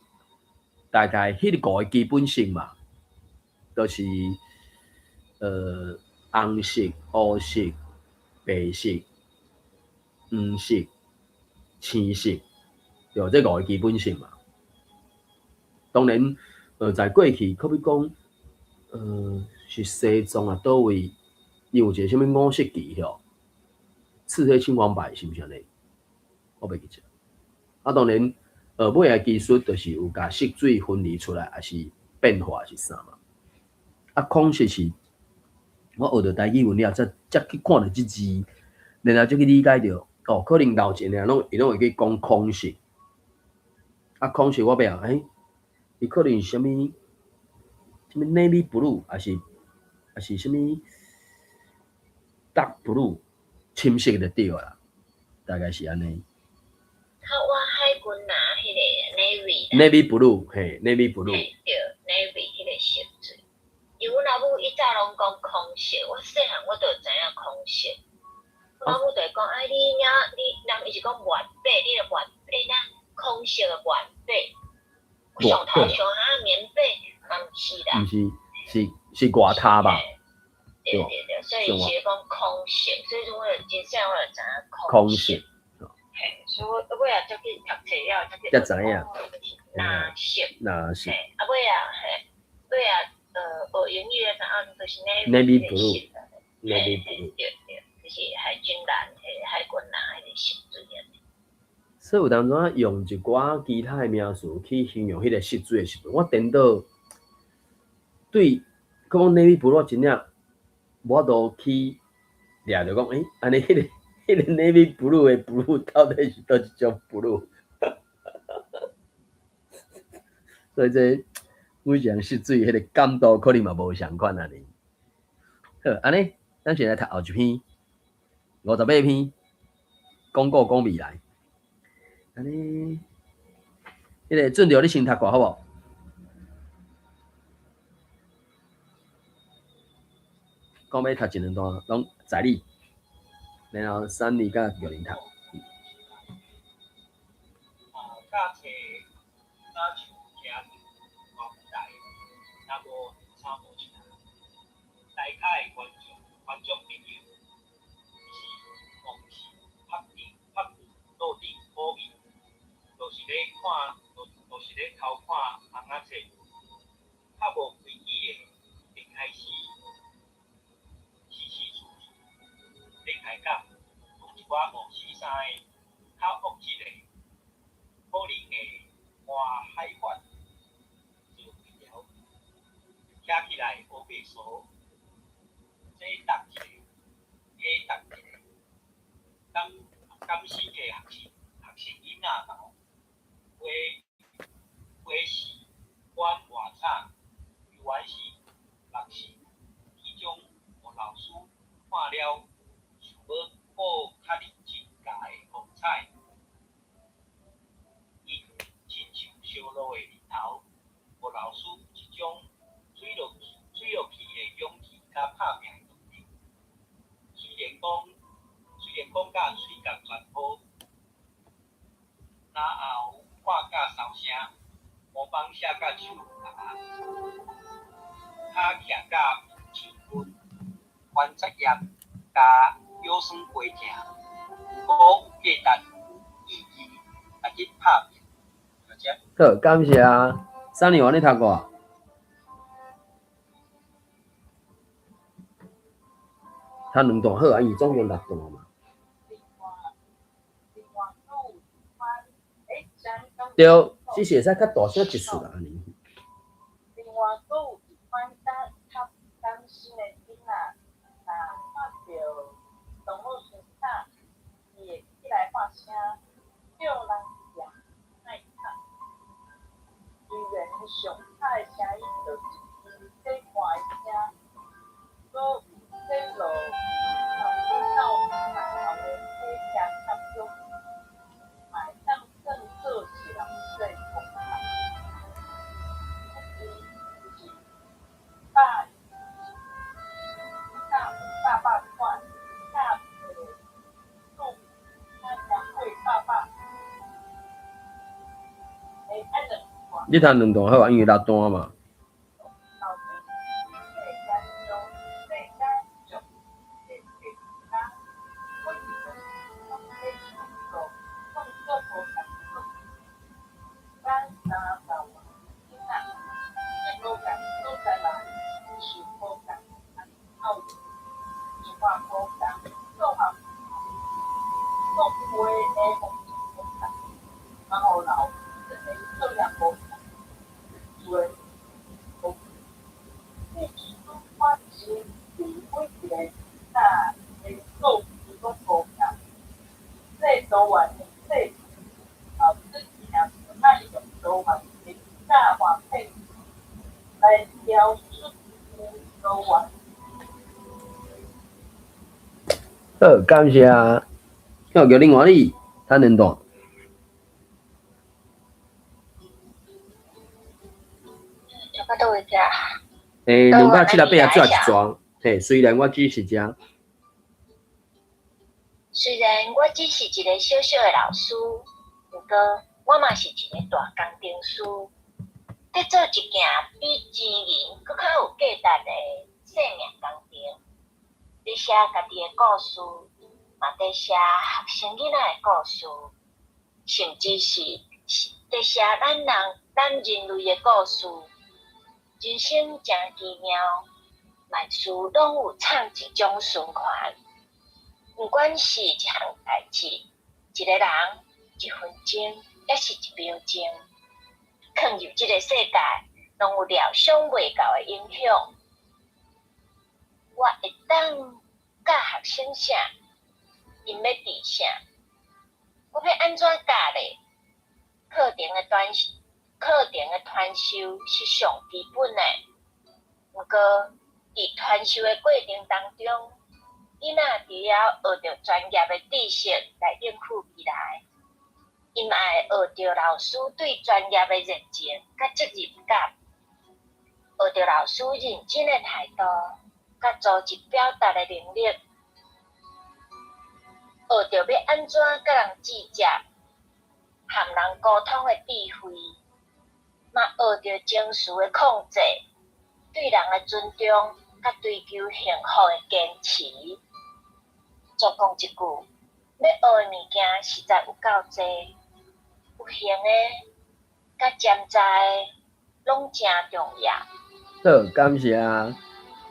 大概彼個五個基本色嘛，就是紅色、烏色、白色、黃色、青色，對，這五個基本色嘛。當然，在過去，可比講，是西藏啊，佗位，伊有一個啥物五色旗吼，赤黑青黃白，是毋是按呢？我袂記得。啊，當然，尾仔技術就是有共色水分離出來，抑是變化是啥嘛？啊，空色是，我學著台語文了後，才去看著這字，然後才去理解著，哦，可能老前的攏伊攏會去講空色。啊，空色我欲啊，欸，伊可能是啥物，啥物 navy blue，抑是啥物 dark blue，深色就對啦，大概是按呢。較我海軍藍彼个 navy 啦。navy blue，嘿，navy blue。嘿，對，navy 彼個色水。因為阮老母以早攏講空色，我細漢我就知影空色。阮老母就會講，啊，你領你人伊是講棉被，你著棉被哪空色的棉被。我上頭想啊，棉被，嘛毋是啦。毋是，是外套吧？對對對，所以是講空色，所以我就真細我就知影空色。嘿，所以我尾仔才去讀冊了，才去才知影。藍色。藍色。嘿，啊尾仔嘿，尾仔學英語的時陣，就是 navy blue。navy blue。對對，就是海軍藍，彼個海軍藍彼個色水按呢。所以有當陣用一寡其他的名詞去形容彼個色水的時陣，我顛倒對，可講 navy blue 我真正無法度去掠著講，欸，按呢彼個 navy blue 的 blue 到底是佗一種 blue？所以這每一項色水，彼個感度可能嘛無仝款按呢。好，按呢，咱先來讀後一篇，58篇，廣告講未來。按呢，彼個俊著你先讀過好無？講欲讀一兩段，攏在你。然後三年佮玉玲讀。啊，駕車若像行伫外台，若無三無車，台跤的觀眾朋友是戇是拍電拍桌頂好面，就是咧偷看尪仔冊，較無規矩的，會開開始死死事事咧開講，有一寡五四三的較惡質的，可能會換海法做治療，聽起來烏白趖，這答一个，彼答一个，敢敢死的學生囡仔頭，話話是阮偌慘，猶原是目視彼種予老師看了想欲報較認真教的風采，伊親像燒爐的日頭，予老師一種追落去的勇氣佮拍拚的動力。雖然講甲喙角全無，然後喊甲梢聲，模仿寫甲手脯，跤徛甲樹根，關節炎加腰酸背疼，閣有價值、有意義來去拍拚。就這。好，感謝。三年完你讀過？讀兩段好啊，因為總共六段嘛。對，只是會使較大聲一絲啦，按呢。另外，閣有一款較擔心的囡仔，若看著唐老師吵，伊會起來喊聲，叫人徛莫吵。雖然上吵的聲音就是伊洗碗的聲，閣有洗落斗木頭的火車插曲，嘛會當算做是老師的功課。伊是百百百款，教袂较超过百百。会爱两段。你讀兩段好啊，因為六段嘛。好，感謝。好，叫另外你讀兩段。讀到佗位遮？278最後一段。嘿，雖然我只是遮。雖然我只是一个小小的老師，毋過我嘛是一個大工程師，佇做一件比錢銀閣較有價值的生命工程，佇寫家己的故事，嘛佇寫學生囡仔的故事，甚至是佇寫咱人、咱人類的故事。人生誠奇妙，萬事攏有創一種循環。毋管是一項代誌、一個人、一分鐘，抑是一秒鐘，囥入這个世界，攏有料想袂到的影響。我會當教學生啥？𪜶欲佇啥？我欲按怎教咧？課程的傳授是上基本的，毋過佇傳授的過程當中，囡仔除了學著專業的知識來應付未來，𪜶嘛會學著老師對專業的熱情佮責任感，學著老師認真的態度佮組織表達的能力，學著欲按怎佮人接觸、和人溝通的智慧，嘛學著情緒的控制、對人的尊重佮追求幸福的堅持。總講一句，欲學的物件實在有夠濟，有形的佮潛在的，攏誠重要。好，感謝。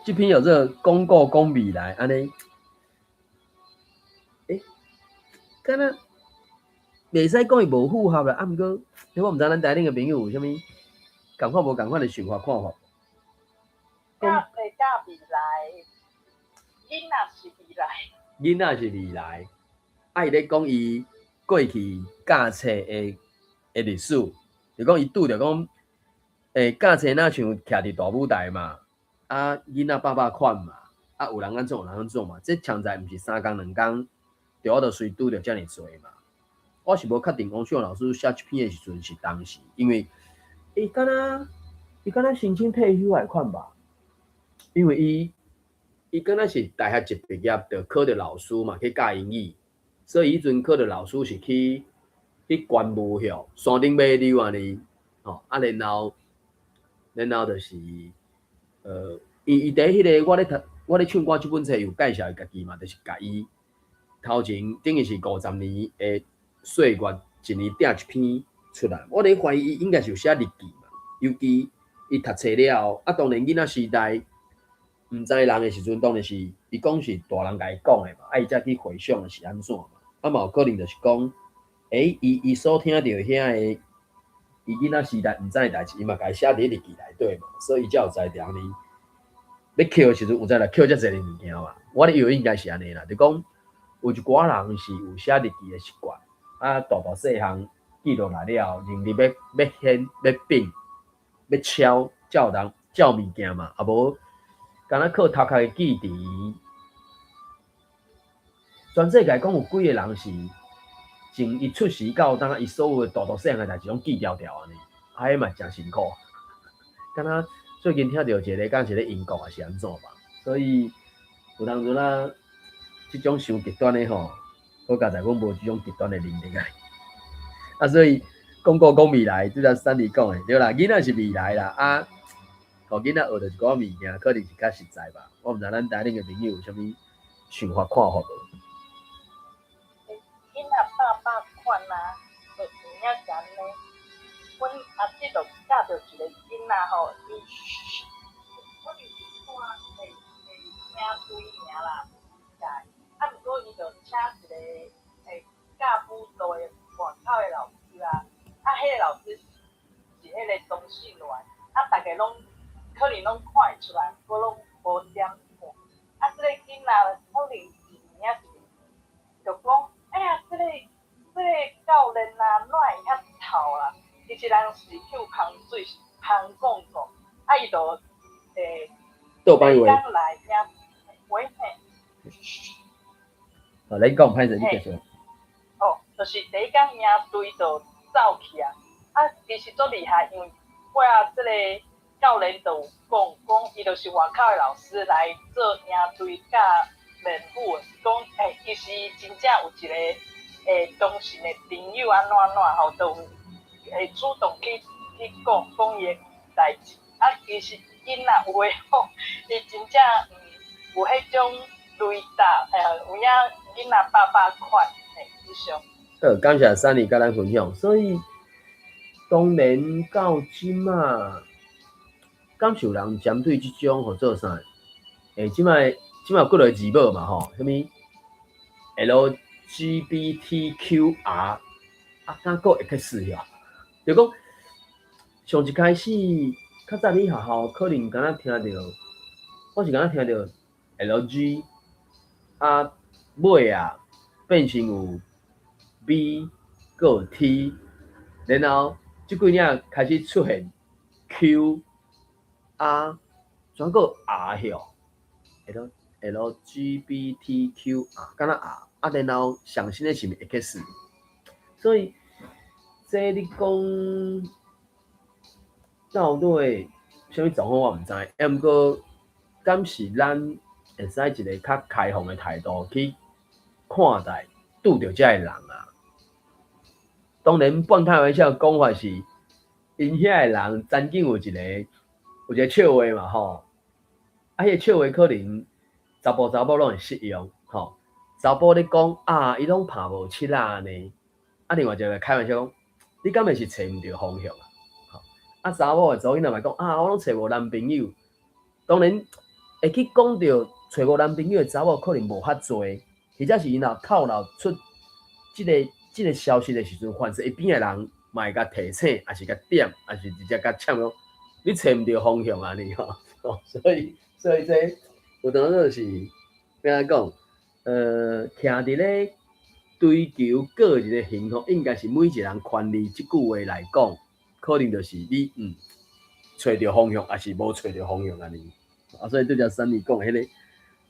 這篇叫做講古講未來，按呢，欸，敢若袂使講伊無符合啦，啊，毋過，我毋知咱台頂的朋友有啥物仝款無仝款的想法看法。教會教未來，囡仔是未來。囡仔是未來，啊，伊咧講伊過去教冊的歷史，就講伊拄著講，教冊若像徛佇大舞台嘛，啊，囡仔百百款嘛，啊，有人按怎有人按怎嘛，這常在毋是三工兩工，就我就隨拄著遮爾濟嘛。我是無確定王秀老師寫這篇的時陣是當時，因為伊敢若申請退休的款吧，因為伊敢若是大學一畢業就考著老師嘛，去教英語，所以彼陣考著老師是去關務校山頂馬溜按呢，吼啊，然後就是，伊佇彼個我咧唱歌這本冊有介紹伊家己嘛，就是共伊頭前等於是50年的歲月，一年碇一篇出來。我咧懷疑伊應該是有寫日記嘛，尤其伊讀冊了後，啊，當然囡仔時代毋知人的時陣，當然是伊講是大人共伊講的嘛，啊，伊才去回想是按怎嘛，啊，嘛有可能就是講，欸，伊所聽著遐个伊囡仔時代毋知的代誌，伊嘛共伊寫佇日記內底嘛，所以伊才有才調按呢。欲抾的時陣有才來抾遮濟物件嘛。我咧以為應該是按呢啦，就講有一寡人是有寫日記的習慣，啊，大大細項記落來了後，能力欲顯欲變欲超，才有人才有物件嘛，啊無敢若靠頭殼的記憶。全世界講有幾个人是從伊出世到今，伊所有的大大細項的代誌攏記牢牢按呢，啊，彼嘛誠辛苦。敢若最近聽著一个敢是咧英國抑是按怎吧，所以有當陣啊，這種傷極端的吼，好佳哉阮無這種極端的能力啊。啊，所以講古講未來，拄才珊妮講的對啦，囡仔是未來啦，啊，予囡仔學著一寡物件，可能是較實在吧。我毋知咱台頂的朋友有啥物想法看法無？囡仔百百款啊，就有影是按呢。阮阿姊就教著一個囡仔吼，伊阮是看會領隊爾啦，教，啊，毋過伊就請一個教輔導的外口的老師啊，啊，彼個老師是彼個同性戀，啊，逐家攏可能攏看會出來，毋過攏無點看。啊，這個囡仔可能是有影是，就講，哎呀，這個教練啊，哪會遐臭啊？其實人是嗅香水，是香講講，啊，伊就倒擺話。來聽，喂嘿。哦，你講歹勢，你繼續。哦，就是第一工營隊就走去啊，啊，其實足厲害，因為我啊，這個教練就有講，講伊就是外口的老師來做營隊教練舞的，講其實真正有一個同性的朋友按怎按怎吼，都有會主動去講講伊的代誌，啊，其實囡仔有的吼，伊真正有彼種雷達，有影囡仔百百款，嘿，以上。好，感謝珊妮佮咱分享。所以當然到這馬，敢是有人針對這種號做啥？這擺有幾个字母嘛吼，啥物 LGBTQR，啊，敢閣 X 哟？就講上一開始，較早佇學校可能敢若聽著，我是敢若聽著 LG，啊，尾啊變成有 B，閣有 T，然後這幾年開始出現 Q、啊，轉閣 R 曉，LGBTQR，敢若 R，啊，然後上新的是毋是 X？所以這你講到底啥物狀況我毋知，啊，毋過敢是咱會使一個較開放的態度去看待拄著這个人啊。當然半開玩笑講法是，𪜶遐个人曾經有一個笑話嘛吼，啊，彼個笑話可能查埔查某攏會適用吼。查埔咧講啊，伊攏拍無七仔按呢，啊，另外一個開玩笑講，你敢會是揣毋著方向啊？吼，啊，查某的查某囡仔嘛講啊，我攏揣無男朋友。當然，會去講著揣無男朋友的查某可能無較濟，或者是𪜶若透露出這個消息的時陣，凡是伊邊的人嘛會共提醒，抑是共點，抑是直接共嗆講，你揣毋著方向按呢吼，所以這有當就是欲按怎講，徛佇咧追求個人的幸福，應該是每一個人權利。這句話來講，可能就是你揣著方向，抑是無揣著方向按呢。啊，所以拄才珊妮講的彼個，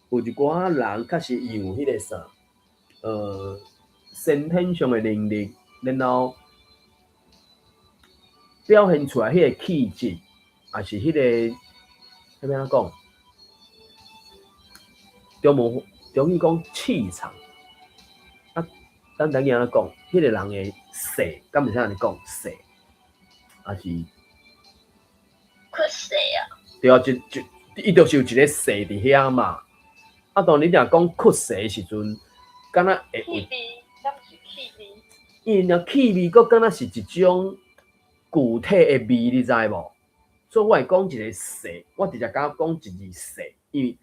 有一寡人確實伊有彼個啥，先天上的能力，然後表現出來彼個氣質，抑是彼個，欲按怎講？中文中語講氣場，啊，咱台語按怎講？彼個人的勢，敢會使按呢講勢，抑是？氣勢啊！對啊，伊就是有一個勢佇遐嘛。啊，當你若講氣勢的時陣，敢若會氣味，敢是氣味？伊若氣味，閣敢若是一種具體的味，你知無？所以我會講一個勢，我直接敢講一字勢，因為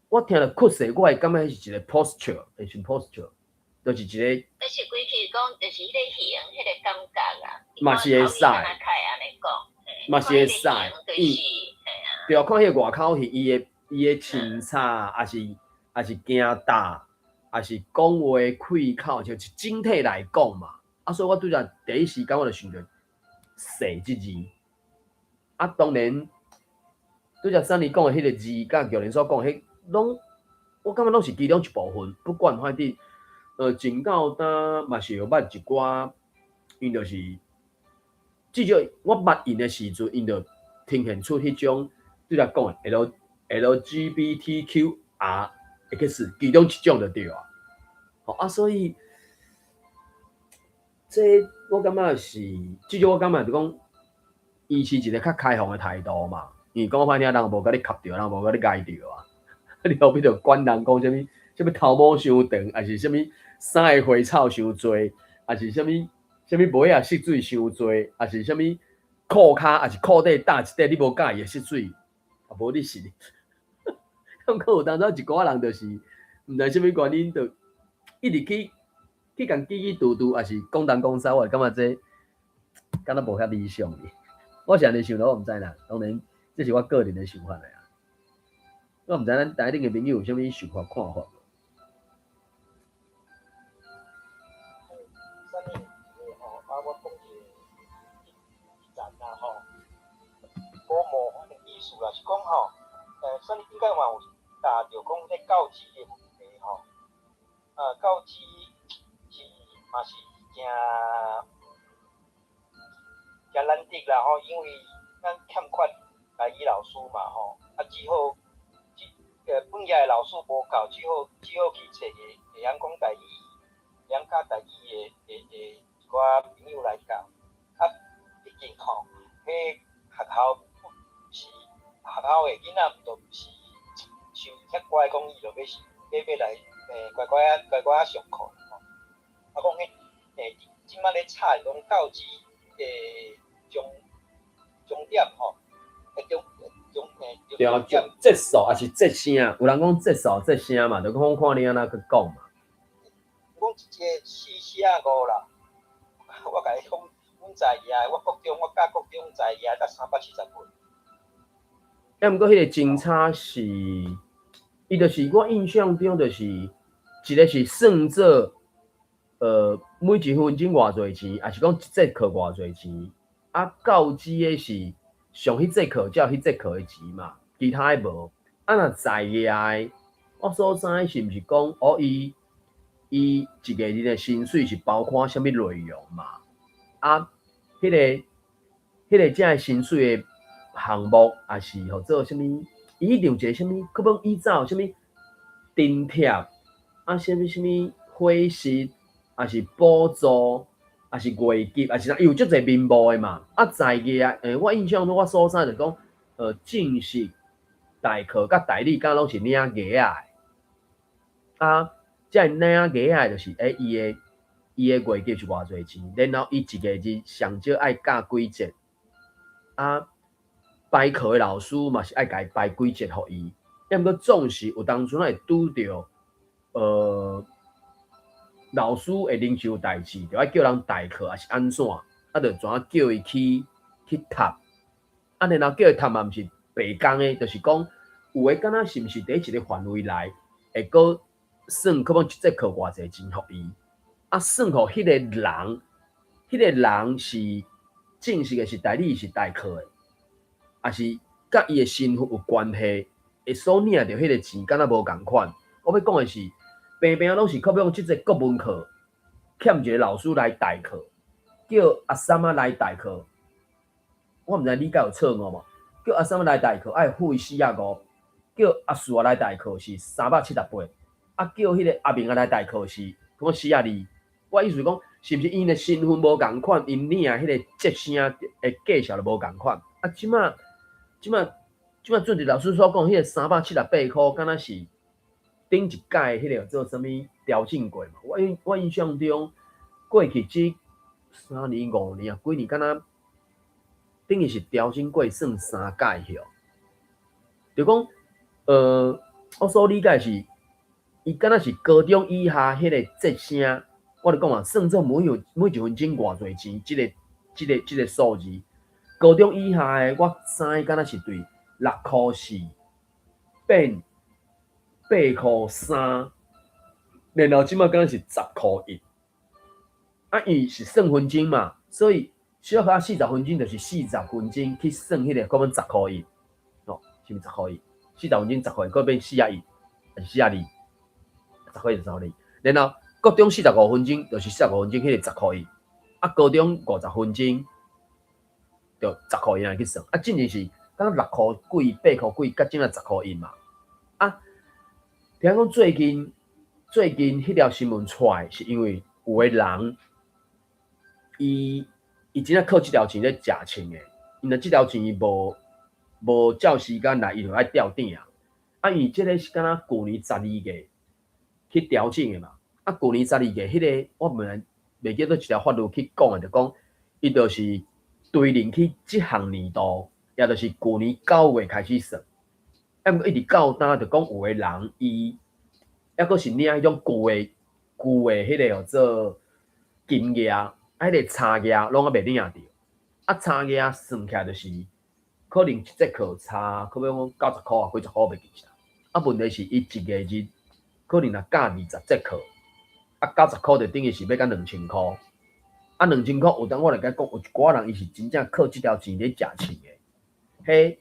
我聽著氣勢，我會感覺彼是一個 posture，是 posture，就是一個。就是規氣講，就是彼個形，彼個感覺啊。嘛是會使。嘛是會使，伊對啊，看彼個外口戲，伊的穿插，抑是行踏，抑是講話開口，就是整體來講嘛。啊，所以我拄才第一時間我就想著勢這字。啊，當然，拄才珊妮講的彼個字，佮玉蓮所講的彼攏，我感覺攏是其中一部分。不管反正，前到今嘛是有捌一寡，𪜶就是至少我捌𪜶的時陣，𪜶就呈現出彼種拄才講的 LGBTQR X 其中一種就對啊。吼啊，所以這我感覺是，至少我感覺就講，伊是一個較開放的態度嘛。因為講歹聽，人無共你磕著，人無共你刣著啊。你何必著管人講啥物？啥物頭毛傷長，抑是啥物衫的花草傷濟，抑是啥物啥物襪仔色水傷濟，抑是啥物褲跤，抑是褲底搭一塊你無佮意的色水，啊無你是，毋過有當陣一寡人就是，毋知啥物原因，就一直去共叽叽嘟嘟，抑是講東講西，我就感覺這敢若無遐理想哩。我是按呢想的，我毋知啦。當然，這是我個人的想法來啊。我毋知咱台頂的朋友有啥物想法看法無？啥物吼？啊，我講一個一層啦吼，無模範的意思啦，是講吼，啥物應該嘛有答著講咧教師的問題吼，啊，教師是嘛是誠誠難得啦吼，因為咱欠缺台語老師嘛吼，啊，只好。本業的老師無夠，只好去揣個會曉講台語、會曉教台語的一寡朋友來教。啊，畢竟吼，彼學校是學校的囡仔，都毋是像遐乖，講伊就欲是欲來乖乖仔乖乖仔上課吼。啊，講彼這擺咧吵是講教師的鐘點吼，鐘鐘對啊，節數抑是節聲，有人講節數節聲嘛，就講看你按怎去講嘛。講一個四捨五啦，我共你講，阮在遐，我國中，我教國中在遐才370分。啊，毋過彼個真差是，伊就是我印象中就是一個是算做，每一分鐘偌濟錢，抑是講一節課偌濟錢。啊，教師的是上彼節課才有彼節課的錢嘛，其他的無。啊，若在業的，我所知是毋是講，哦，伊一個日的薪水是包括啥物內容嘛？啊，彼個這个薪水的項目，抑是號做啥物？伊一定有一個啥物，閣欲依照啥物津貼，啊，啥物啥物伙食，抑是補助，抑是月給，抑是啥，伊有足濟名目的嘛。啊，在業我印象中我所知就講，正式代課佮代理，敢攏是領月仔的。啊，這个領月仔的，就是，伊的月給是偌濟錢，然後伊一個日上少愛教幾節，啊，排課的老師嘛是愛共伊排幾節予伊，抑毋過總是有當陣會拄著，老師會臨時有代誌，著愛叫人代課，抑是按怎，啊，就怎叫伊去讀，啊，然後叫伊讀嘛毋是白工的，就是講有的敢若是毋是佇一個範圍內會閣算，可能一節課偌濟錢予伊，啊，算予彼個人，彼個人是正式的是代理是代課的，抑是佮伊的身份有關係，會所領著彼個錢敢若無仝款。我欲講的是，平平攏是靠欲講這節國文課欠一個老師來代課，叫阿三仔來代課。我毋知理解有錯誤無？叫阿三仔來代課愛付伊45，叫阿四仔來代課是378，啊叫彼個阿明仔來代課是講42。我意思講，是毋是𪜶的身份無仝款，𪜶領彼個節聲的價數就無仝款？啊，這馬準佇老師所講，彼個378箍，敢若是頂一屆彼個叫做啥物調整過嘛？我印象中，過去這3年5年啊，幾年敢若等於是調整過算三屆許。就講，我所理解是，伊敢若是高中以下彼個節聲，我咧講嘛，算做每一分鐘偌濟錢，這個數字。高中以下的，我知敢若是對6箍4變8箍3，然後這馬敢若是10箍1。啊，伊是算分鐘嘛，所以小學四十分鐘就是四十分鐘去算彼個，可能10箍1，哦，是毋是10箍1？四十分鐘10箍1，閣變41，抑是42？10箍1就12。然後國中四十五分鐘就是四十五分鐘，彼個10箍1。啊，高中50分鐘就10箍1來去算。啊，進前是敢若6箍幾、8箍幾，佮這馬10箍1嘛。啊，聽講最近彼條新聞出來，是因為有的人，伊真正靠這條錢咧食穿的，因為這條錢伊無照時間來，伊就愛吊頂啊。啊，因為這个是敢若舊年12月去調整的嘛。啊，舊年十二月彼个，我毋知袂記得一條法律去講的，就講伊就是對應去這項年度，也就是舊年9月開始算。啊，毋過一直到今就講有的人伊抑閣是領彼種舊的彼個叫做金額，啊，彼個差額攏猶未領著。啊，差額算起來就是可能一節課差，可欲講90箍啊，幾十箍袂記得。啊，問題是伊一個日可能若教20節課，啊，90箍就等於是欲到2000箍。啊，兩千箍有當我來共你講，有一寡人伊是真正靠這條錢咧食穿的。彼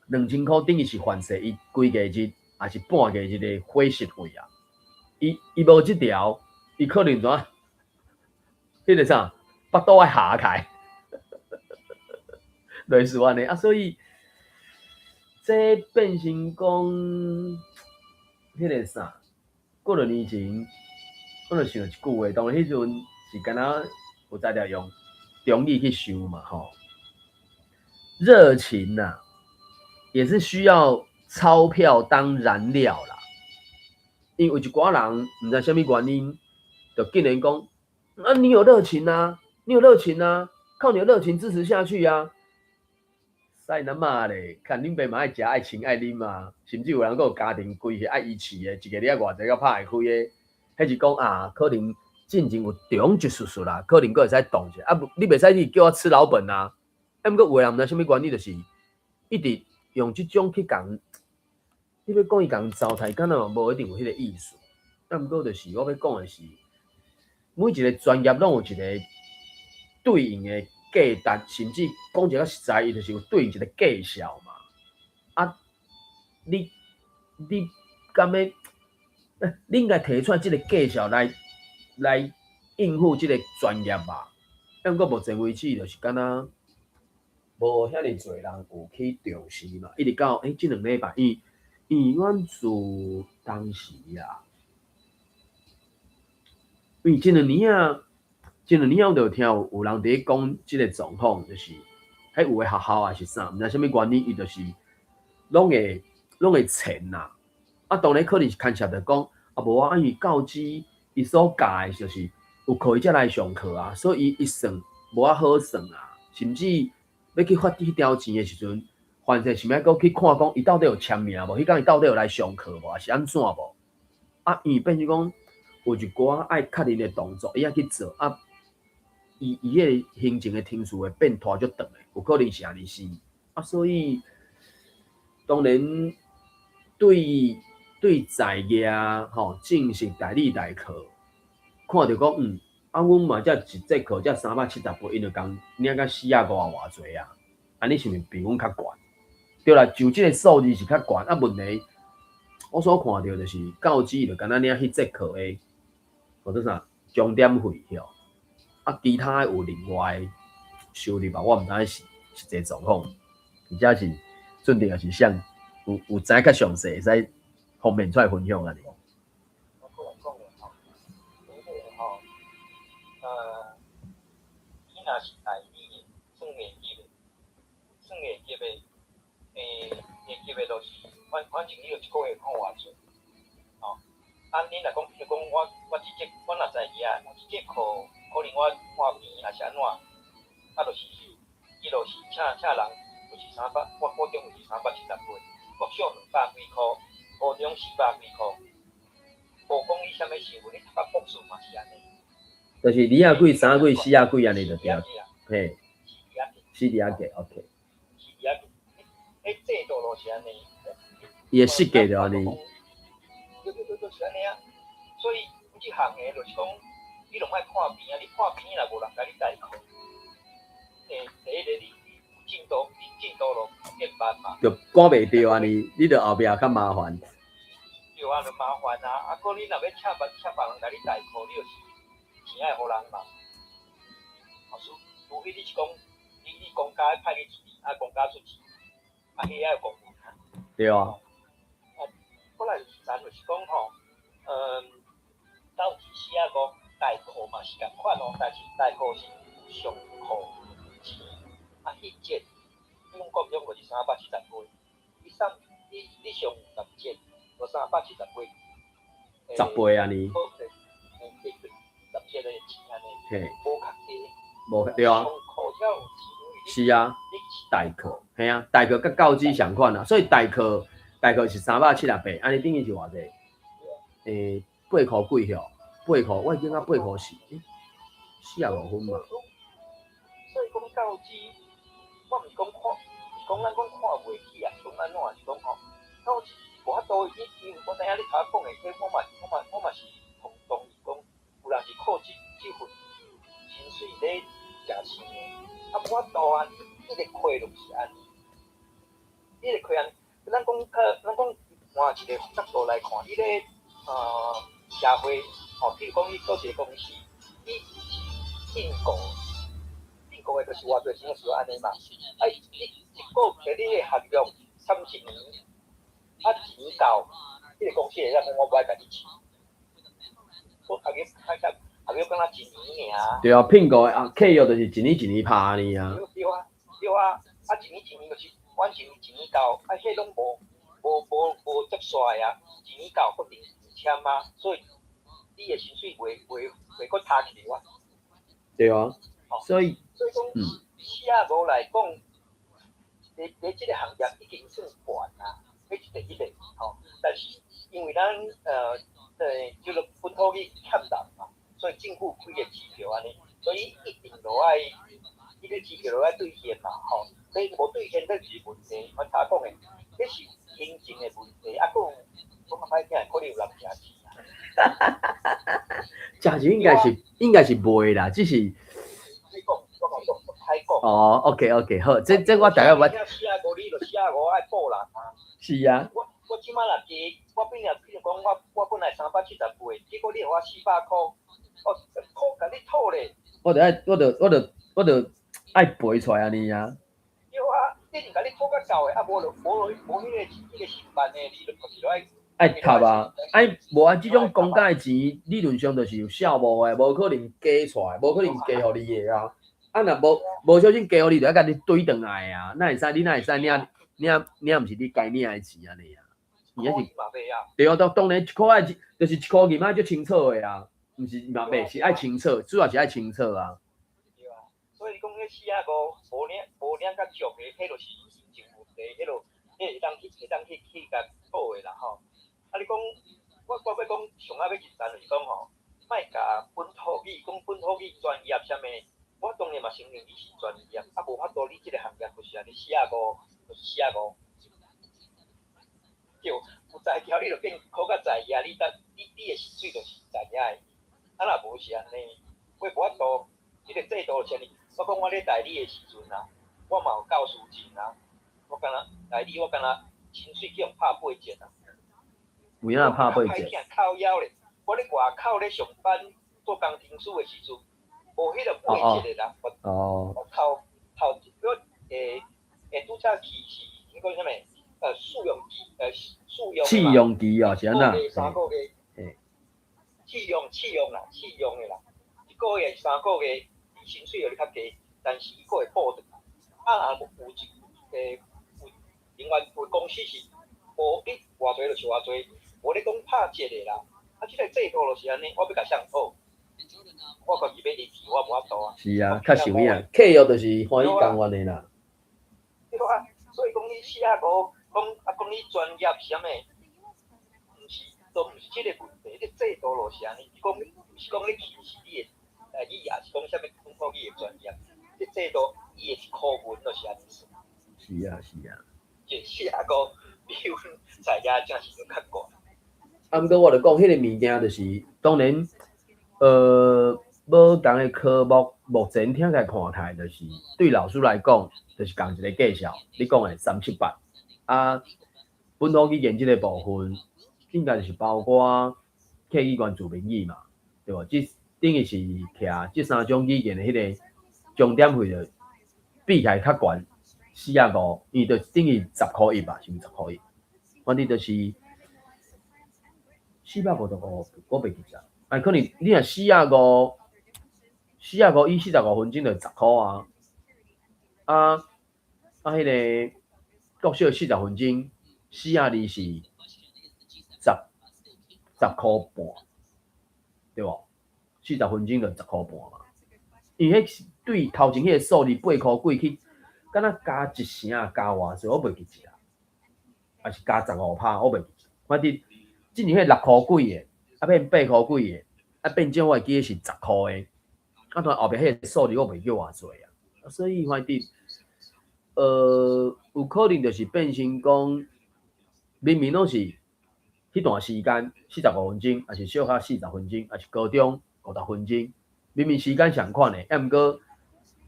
兩千箍等於是還勢伊規個日，抑是半個日的伙食費啊。伊無這條，伊可能怎？彼個啥，腹肚愛合開，類似按呢啊，所以這變成講，彼個啥，幾若年前，我就想一句話，當然彼陣是敢若有才調用中語去想嘛吼。熱情吶，也是需要鈔票當燃料啦。因為有一寡人毋知啥物原因，就竟然講啊，你有熱情啊，你有熱情啊，靠你的熱情支持下去啊。使那媽咧，看恁爸嘛愛食愛穿愛啉啊，甚至有人閣有家庭規個愛伊飼的，一個月偌濟閣拍會開的，彼是講啊，可能進前有中一絲絲啦，可能閣會使動一下，啊，你袂使你叫我吃老本啊。啊，毋過有的人毋知啥物原理，就是一直用這種去共，你欲講伊共糟汰，敢若嘛無一定有彼個意思。啊，毋過就是我欲講的是，每一個專業攏有一個對應的價值，甚至講一個實在，伊就是有對應一個價數嘛。啊，你敢欲？你應該提出來這個價數來應付這個專業吧？啊，毋過目前為止就是敢若無遐爾濟人有去重視嘛。一直到這2禮拜，因為阮自當時啊，因為這兩年啊，這兩年我就有聽有人佇咧講這個狀況，就是彼有的學校還是啥，毋知啥物原因，伊就是攏會錢啦。啊，當然可能是牽涉著講，啊無啊，因為教師伊所教的就是有課伊才來上課啊，所以伊算無遐好算啊，甚至欲去發彼條錢的時陣，凡勢是欲閣去看講伊到底有簽名無？彼工伊到底有來上課無？抑是按怎無？啊，伊變成講有一寡愛確認的動作，伊愛去做啊。伊彼個行政的程序會變拖足長的，有可能是按呢是啊，所以當然對在業吼正式代理代課，看著講啊，阮嘛才一節課才378，𪜶就共領甲四啊五啊偌濟啊，按呢是毋是比阮較懸？對啦，就這個數字是較懸，啊問題我所看著就是教資就敢若領彼節課的，叫做啥鐘點費吼，啊其他的有另外的收入吧，我毋知影是實際狀況，而且是順便也是啥有知較詳細，會使方便出來分享按呢。我閣來講咧吼，第一個吼，你若是代理的，算下級的，算下級的，下級的就是，反正你就一個月看偌濟，吼。啊，你若講，比如講我這節我若在遐，我這節課可能我換邊抑是按怎，啊，就是伊就是請人，就是三百，我高中就是378，國小200幾箍，高中400幾箍。無講你啥物身份，你讀到博士嘛是按呢。就是二仔幾、三幾、四仔幾按呢就對。嘿，四字仔計，OK。四字仔計，彼制度就是按呢。伊的設計就按呢。對對對，就是按呢啊。所以這項的就是講，你攏愛看邊啊，你看邊若無人共你代課，第一個你進度，你進度就變慢嘛。就趕袂著按呢，你就後壁較麻煩。對啊，就麻煩啊！啊，閣你若欲請別人共你代課，你就是錢愛予人嘛。啊，除非你是講，你公家派你一年，啊，公家出錢，啊，彼愛有公文啊。對啊。啊，過來咱就是講吼，到底四仔五代課嘛是仝款哦，但是代課是有上課錢，啊，彼節，你講國中就是378，你上你上10節，就378。 10倍按呢。 10節的錢按呢，無較低。無對啊。是啊，代課，嘿啊，代課佮教資仝款啊，所以代課是378，按呢等於是偌濟？8箍幾吼，8箍，我會記得8箍四，45分嘛。所以講教資，我毋是講看，是講咱講看袂起啊，是講按怎？是講吼，教資無法度，因為我知影你頭仔講的，這我嘛是同意講，有人是靠這份薪水咧食錢的，啊無法度啊，你個課就是按呢，你個課按，咱講換一個角度來看，你咧社會，吼，比如講你做一個公司，你是聘僱的，就是偌濟錢是按呢嘛，啊，你一個月你的合約30年，啊錢到，彼個公司會當講我無愛共你錢，我合約合約敢若一年爾。對啊，聘僱的啊，契約就是一年一年拍按呢啊。對啊，對啊，啊一年一年就是完成一年到，啊彼攏無接煞的啊，一年到固定簽啊，所以你的薪水袂閣塌去啊。對啊，所以，所以講四仔五來講，佇這個行業已經算懸啊，彼是第一個吼。但是因為咱叫做本土語欠人嘛，所以政府開的支票按呢，所以一定都愛，彼個支票都愛兌現嘛，吼。所以無兌現，這是問題。我頭講的，這是行政的問題，啊，閣有講較歹聽，可能有人食錢啊。食錢應該是袂啦，只是。你講，我講講，歹講。哦，OK OK，好，這我大概我。四仔五，你就四仔五愛報人啊。是啊。我這擺若加，我本來比如講，我本來378，結果你予我400箍，哦，箍共你討咧。我就愛賠出來按呢啊。對啊，一定共你討較夠的，啊，無就無彼個承辦的，你就是愛。愛貼啊，愛無啊，這種公家的錢，理論上就是有效無的，無可能加出來，無可能加予你的啊。啊，若無小心加予你，就愛共你追轉來啊。哪會使？你哪會使領，毋是你該領的錢按呢啊？伊抑是對啊，當然一箍愛就是一箍銀仔足清楚的啊，毋是嘛袂是愛清楚，主要是愛清楚啊。對啊，所以講彼四仔五無領較俗的，彼就是行政問題。题，彼落彼会当去会当去去共讨的啦吼。啊，你讲我欲讲上仔欲认真就是讲吼，莫共本土语讲本土语专业啥物，我当然嘛承认你是专业，啊无法度你這个行业就是按呢四仔五，就是四仔五。對，有才調你就變考較在業，你得你你的薪水就是知影的。啊若無是按呢，我無法度，這個制度是按呢。我講我咧代理的時陣啊，我嘛有教師證啊，我敢若代理我敢若薪水去予拍8折啊。有影拍八折？靠腰咧，我咧外口咧上班做工程師的時陣，無彼個八折的人，我我頭頭我拄才去是彼個啥物？試用期，試用試用期哦，是按怎？ 3個月，試用試用啦，試用的啦，一個月3個月，薪水予你較低，但是伊閣會補轉來。啊，有一有另外有公司是無你偌濟就是偌濟，無咧講拍折的啦。啊，這個制度就是按呢，我欲共誰討？我家己欲離去，我無法度啊。是啊，較實有影，契約就是歡喜甘願的啦。對啊，所以講你四仔五，講啊講你專業啥物，毋是都毋是這個問題，這制度就是按呢，講毋是講你歧視你的，你也是講啥物講講你的專業，這制度伊的科文就是按呢算。是啊，是啊。這四仔五比阮在遮真是較懸。啊，毋過我著講彼個物件，就是當然，無仝的科目，目前聽起來看起來，就是對老師來講，就是仝一個價數。你講的378，啊，本土語言這個部分，應該就是包括客語跟自明語嘛，對無？這等於是徛這三種語言的彼個終點費就比起來較懸，4仔5，因為就等於10箍1吧，是毋是10箍1？反正就是455，我袂記得。啊，可能你若四仔五，四仔五以45分鐘就10箍啊。啊啊，彼個國小40分鐘，四仔二是10箍半，對無？40分鐘就10箍半嘛。因為彼是對頭前彼個數字8箍幾去，敢若加一成加偌濟，我袂記得啊。還是加15%，我袂記得。反正之前彼6箍幾的，啊變8箍幾的，啊變少我會記得是10箍的。啊，當然後壁彼個數字我袂記偌濟啊。所以反正，有可能就是變成講，明明攏是彼段時間45分鐘，抑是小學40分鐘，抑是高中50分鐘，明明時間仝款的，抑毋過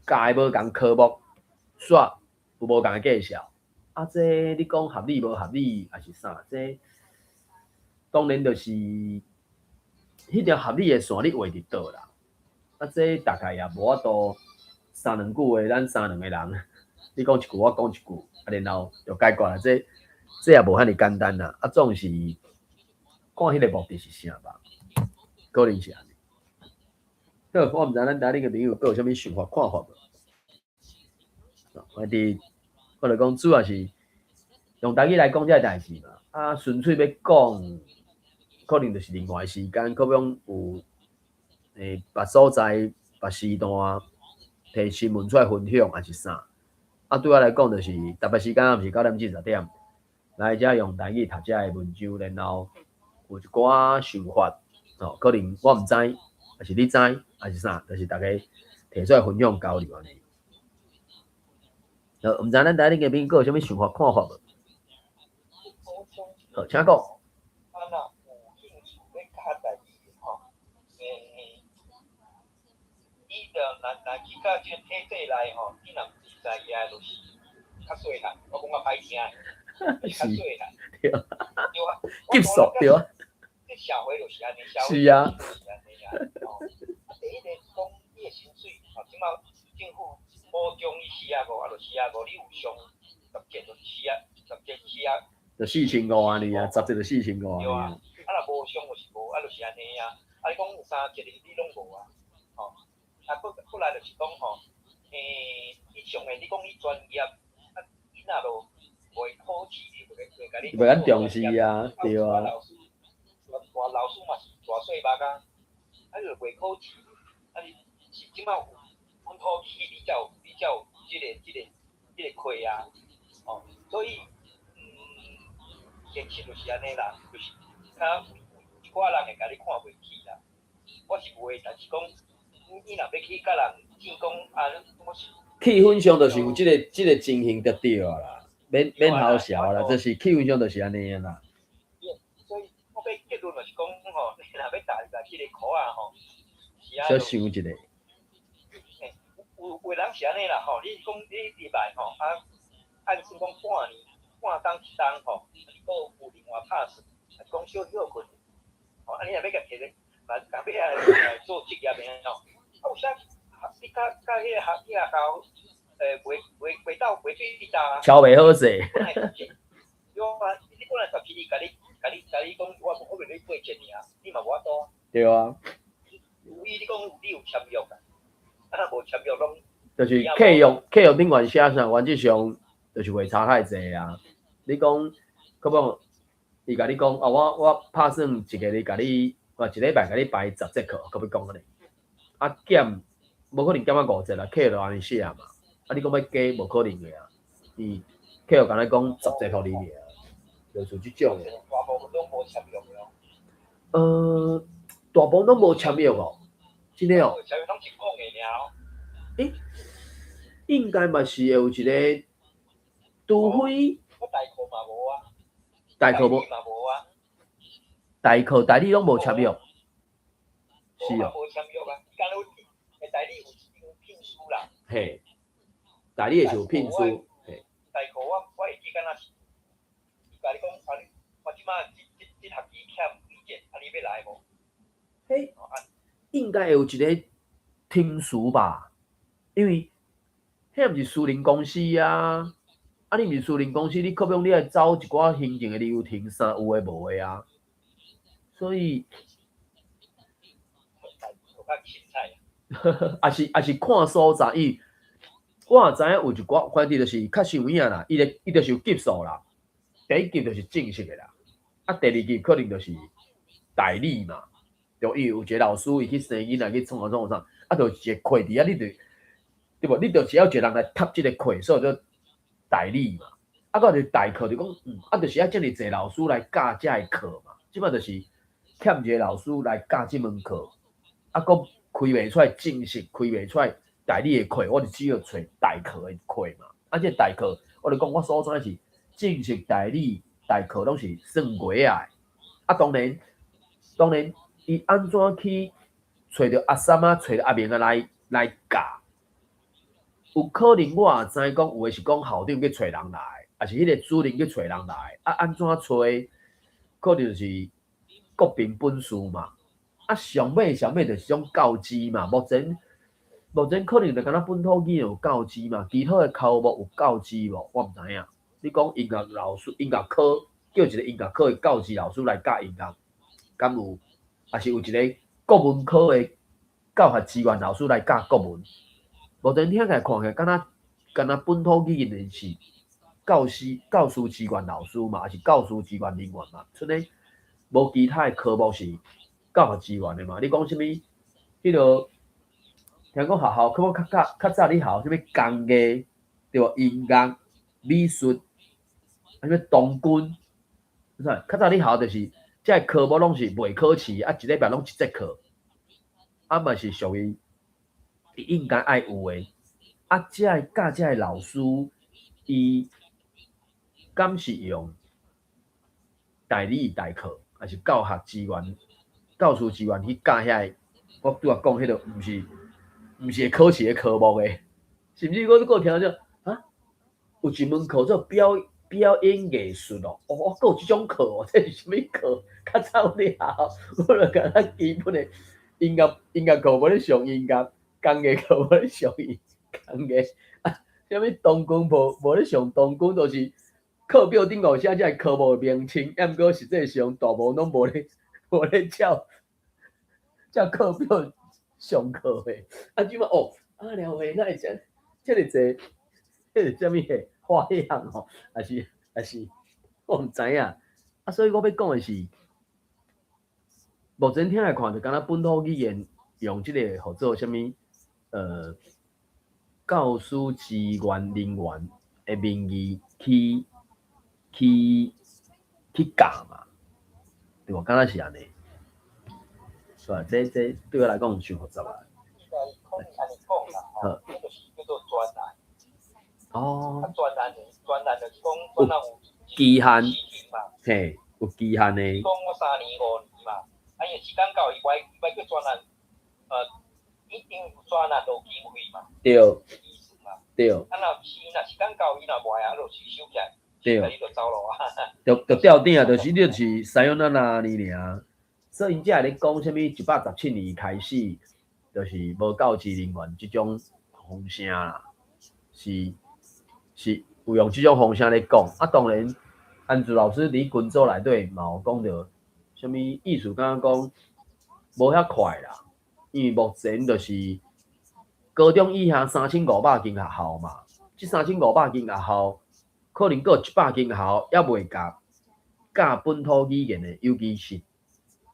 教的無仝科目，煞有無仝的價數。啊，這你講合理無合理，抑是啥？這當然就是彼條合理的線，你畫佇佗啦。啊，這大概也無法度三兩句話，咱三兩個人，你講一句，我講一句，啊，然後就解決啦。這也無遐爾簡單啦。啊，總是看彼個目的是啥吧，可能是按呢。好，我毋知咱台頂個朋友閣有啥物想法看法無？反正我就講主要是用台語來講這個代誌嘛。啊，純粹欲講，可能就是另外時間，可能有別所在、別時段提新聞出來分享，抑是啥？啊，對我來講就是特別時間，毋是9點至10點，來遮用台語讀遮的文章，然後有一寡想法，哦，可能我毋知，抑是你知，抑是啥？就是逐家提出來分享交流按呢。好，毋知咱台頂個朋友閣有啥物想法看法無？好，請講。啊，若有興趣欲教台語的吼，你著若若去到這個體制內吼，你若毋是在業就是較細漢，我講較歹聽，較細漢。對。對啊。急速對啊。這社會就是按呢，社會就是按呢啊。吼，啊，第一個講你的薪水，吼，這擺政府補獎你四仔五，啊，就四仔五，你有上十節就是四仔，十節四仔。就4500按呢啊，10節就4500 對啊，啊若無上就是無，啊就是按呢啊。啊你講有三節你攏無啊，吼。啊，閣來就是講吼，你上的你講你專業，啊，囡仔都袂考試，袂共你。袂敢重視啊，對啊。老師，大老師嘛是大細目啊，啊就袂考試，啊你是這擺有本土語，你才有這個課啊，吼。所以，現實就是按呢啦，就是較有一寡人會共你看袂起啦。我是袂，但是講，你若欲去共人爭講啊，我是氣氛上就是有這個情形就對啦，免免好笑啦，就是氣氛上就是按呢啦。所以我欲結論就是講吼，你若欲踏入來這個課仔吼，是啊。小想一下。有有人是按呢啦吼，你講你入來吼，啊，按算講半年、半冬一冬吼，你閣有另外拍算，啊，講小歇睏，吼，啊，你若欲共提咧，嘛共欲來做職業的吼，啊，有啥你佮佮彼個學學校，袂鬥袂對搭。超袂好勢。對啊，你本來十七日共你共你共你講，我袂你過一年啊，你嘛無法度。對啊。有意你講你有簽約啊？啊，無簽約攏。就是契約，契約頂懸寫啥，原則上就是袂差太濟啊。你講，可無伊共你講，哦，我拍算一個月共你，我一禮拜共你排十節課，閣欲講按呢。啊減，無可能減到五節啦，契約就按呢寫嘛。啊，你講欲加，無可能的啊。伊契約敢若講十節予你爾，就是這種的。大部分攏無簽約的哦。大部分攏無簽約哦，真的哦。簽約攏是講的爾哦。欸，應該嘛是會有一個，除非。我代課嘛無啊。代課無。嘛無啊。代課代理攏無簽約。是哦。無簽約啊，敢若代理有聘書啦。嘿，代理的是有聘書。嘿。代課我會記敢若是，伊共你講啊，你我這擺這這學期欠幾節，啊你欲來無？嘿，應該會有一個聽書吧，因為彼毋是私人公司啊，啊你毋是私人公司，你可能你愛走一寡行政的流程啥有的無的啊，所以，抑是看所在，伊我也知影有一寡，反正就是確實有影啦，伊就是有級數啦，第一級就是正式的啦，啊第二級可能就是代理嘛，就伊有一個老師伊去生囡仔去創啊創啊創，啊就有一個課佇遐，你就對無？你就只要一個人來貼這個課，所以叫代理嘛。啊，閣就是代課，就講，啊，就是愛遮爾濟老師來教這个課嘛。這擺就是欠一個老師來教這門課，啊，閣開袂出來正式，開袂出來代理的課，我就只好揣代課的課嘛。啊，這個代課，我就講我所知是正式代理代課攏是算月仔的。啊，當然，當然，伊按怎去揣著阿三仔，揣著阿明仔來教？有可能我也知講，有的是講校長去揣人來，抑是彼個主任去揣人來，啊，按怎揣？可能就是各憑本事嘛。啊，上尾上尾就是種教資嘛。目前可能就敢若本土語言有教資嘛，其他的科目有教資無？我毋知影。你講音樂老師、音樂科叫一個音樂科的教資老師來教音樂，敢有？抑是有一個國文科的教學資源老師來教國文？目前聽起來看起來，敢若本土語言的是教師資源老師嘛，抑是教師資源人員嘛？賰咧無其他的科目是教學資源的嘛？你講啥物？彼個聽講學校可能較早你學校啥物工藝對無？音樂、美術，啥物童軍，啥？較早你學校就是這个科目攏是袂考試，啊一禮拜攏一節課，啊嘛是屬於應該愛有的。啊，這个教這个老師，伊敢是用代理代課，抑是教學資源、教師資源去教遐个？我拄仔講彼個毋是會考試的科目的，甚至我閣聽著啊，有一門課做表演藝術哦，哦，閣有這種課哦，這是啥物課？較早阮佇學校，我就敢若基本的音樂課無咧上音樂，工藝課無咧上工藝，啊，啥物童軍無咧上童軍，就是課表頂頭寫這个科目的名稱，抑毋過實際上大部分攏無咧照課表上課的。啊，這擺哦，啊了解，哪會遮爾濟，彼是啥物的花樣吼？抑是我毋知影。啊，所以我欲講的是，目前聽來看，就敢若本土語言用這個號做啥物？教師資源人員的名義去去教嘛，對無？敢若是按呢，是吧？這對我來講傷複雜啊。應該可能按呢講啦，吼，這就是叫做專案。哦。啊，專案的專案就是講專案有期限嘛，嘿，有期限的。講我3年5年嘛，啊，伊時間到，伊袂叫專案，因為專案就有經費嘛。意思嘛。啊，若時間到，伊若無愛啊，就取消起來。伊就走咯啊。就吊頂啊，就是你就是さよなら按呢爾。所以𪜶才會咧講啥物117年開始，就是無教職人員這種風聲啦，是有用這種風聲咧講。啊，當然，安祖老師佇群組內底嘛有講著，啥物意思敢若講無遐快啦，因為目前就是高中以下3500間學校嘛，這3500間學校可能閣有100間學校猶未共教本土語言的，尤其是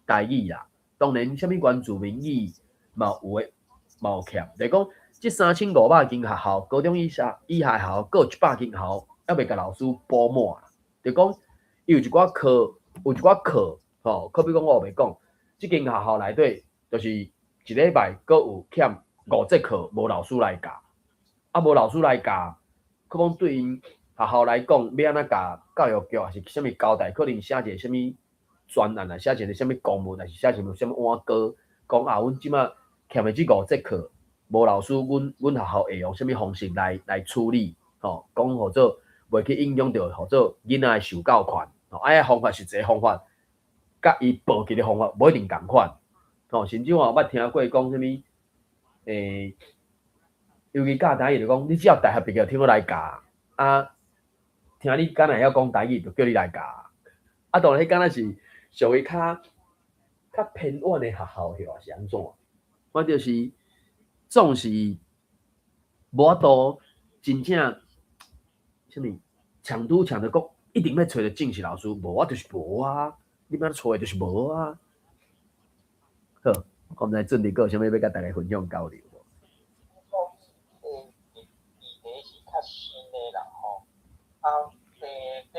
台語啦。當然，啥物原住民語嘛有的嘛有欠，就是講這3500間學校，高中以下學校，閣有100間學校猶未共老師補滿，就講伊有一寡課，有一寡課，吼，好比講我袂講，這間學校內底就是一禮拜閣有欠五節課無老師來教，啊無老師來教，可講對𪜶學校來講，欲按怎教教育局，抑是啥物交代，可能寫一个啥物專案，啊寫一个啥物公文，抑是寫啥物碗糕，講啊，阮這馬欠的這五節課無老師，阮學校會用啥物方式來處理，吼，講予做袂去影響著，予做囡仔的受教權，吼，啊，彼方法實際方法，佮伊報記的方法無一定仝款，吼，甚至我有捌聽過講啥物，尤其教台語就講，你只要大學畢業聽我來教，啊，聽你敢若會曉講台語，就叫你來教，啊，當然彼敢若是屬於較偏遠的學校，抑是按怎？反正是總是無法度真正啥物搶拄搶著講，一定欲揣著正式老師，無我就是無啊！你欲按怎揣就是無啊！好，我毋知準佇閣有啥物欲共大家分享交流無？講這個議題是較新的啦吼，啊，咧師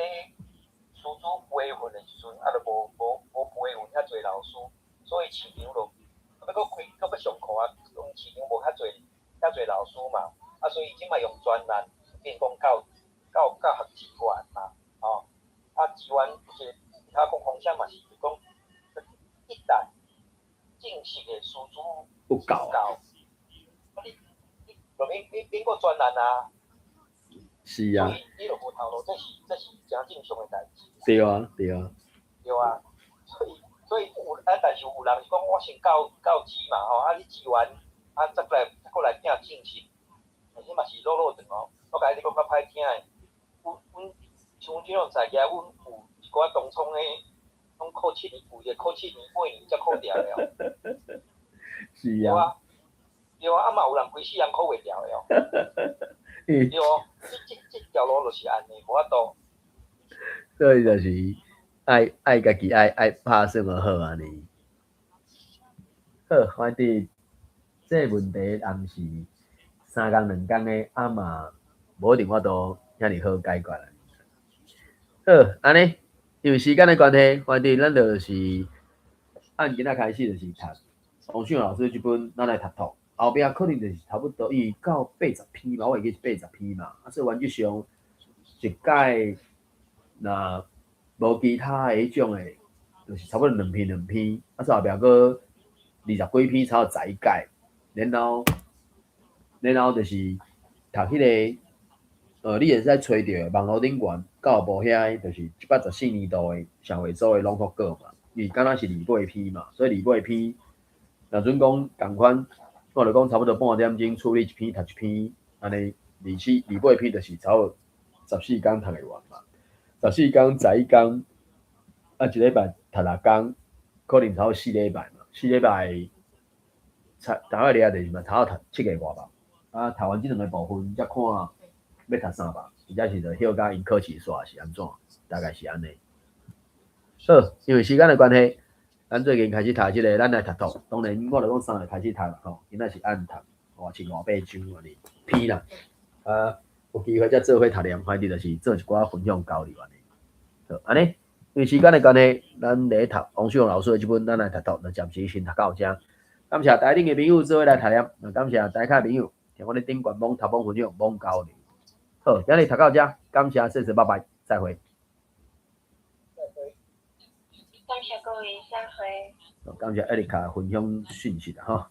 資培訓的時陣，啊，就無培訓遐濟老師，所以市場就欲閣開，閣欲上課啊，講市場無遐濟老師嘛，啊，所以這擺用專案，變講教學資源嘛，吼，啊，資源有一個，較講風險嘛是，就講一旦正式的師資有夠，啊，你就免閣專案啊。是啊。所以你就無頭路，這是誠正常的代誌。對啊，對啊。對啊，所以有啊，但是有人是講我先教資嘛吼，啊你資源啊再閣來請正式，彼嘛是落落長哦。我共你講較歹聽的，阮像阮這種在業，阮有一寡當創的，攏考7年，有一個考7年8年才考著的哦。是啊。對啊，對啊，啊嘛有人規世人考袂著的哦。對哦，這條路就是按呢，無法度。所以就是愛家己愛拍算就好按呢。好，反正這個問題也毋是3工2工的，啊嘛無一定法度遐爾好解決。好，按呢，因為時間的關係，反正咱就是按今仔開始就是讀王秀老師這本，咱來讀讀。後壁可能就是差不多，因為到80篇嘛，我會記是八十篇嘛，啊，所以原則上一屆若無其他的彼種的，就是差不多兩篇兩篇，啊，所以後壁閣20幾篇，差不多11屆，然後就是讀彼個，你會使揣著網路頂懸教育部遐，就是114年度的社會組的朗讀稿嘛，因為敢若是28篇嘛，所以28篇，若準講仝款。我就講差不多半點鐘處理一篇，讀一篇，按呢24、28篇就是差不多14工讀會完嘛。14工11工，啊一禮拜讀6工，可能差不多四禮拜嘛。四禮拜，大概了就是嘛，差不多讀7個外吧。啊，讀完這兩個部分，才看欲讀啥吧。或者是就歇甲𪜶考試煞是按怎，大概是按呢。好，因為時間的關係。咱最近開始讀這個，咱來讀讀。當然，我就講3月開始讀啦，吼。今仔是按讀外七外八章按呢篇啦。啊，有機會才做伙讀念，反正就是做一寡分享交流按呢。好，按呢，因為時間的關係，咱咧讀王旭榮老師的這本，咱來讀讀，就暫時先讀到遮。感謝台頂的朋友做伙來讀念，也感謝台下朋友聽我咧頂懸網頭網分享網交流。好，今日讀到遮，感謝，謝謝，拜拜，再會。感謝各位，再會。感謝艾麗卡分享訊息吼。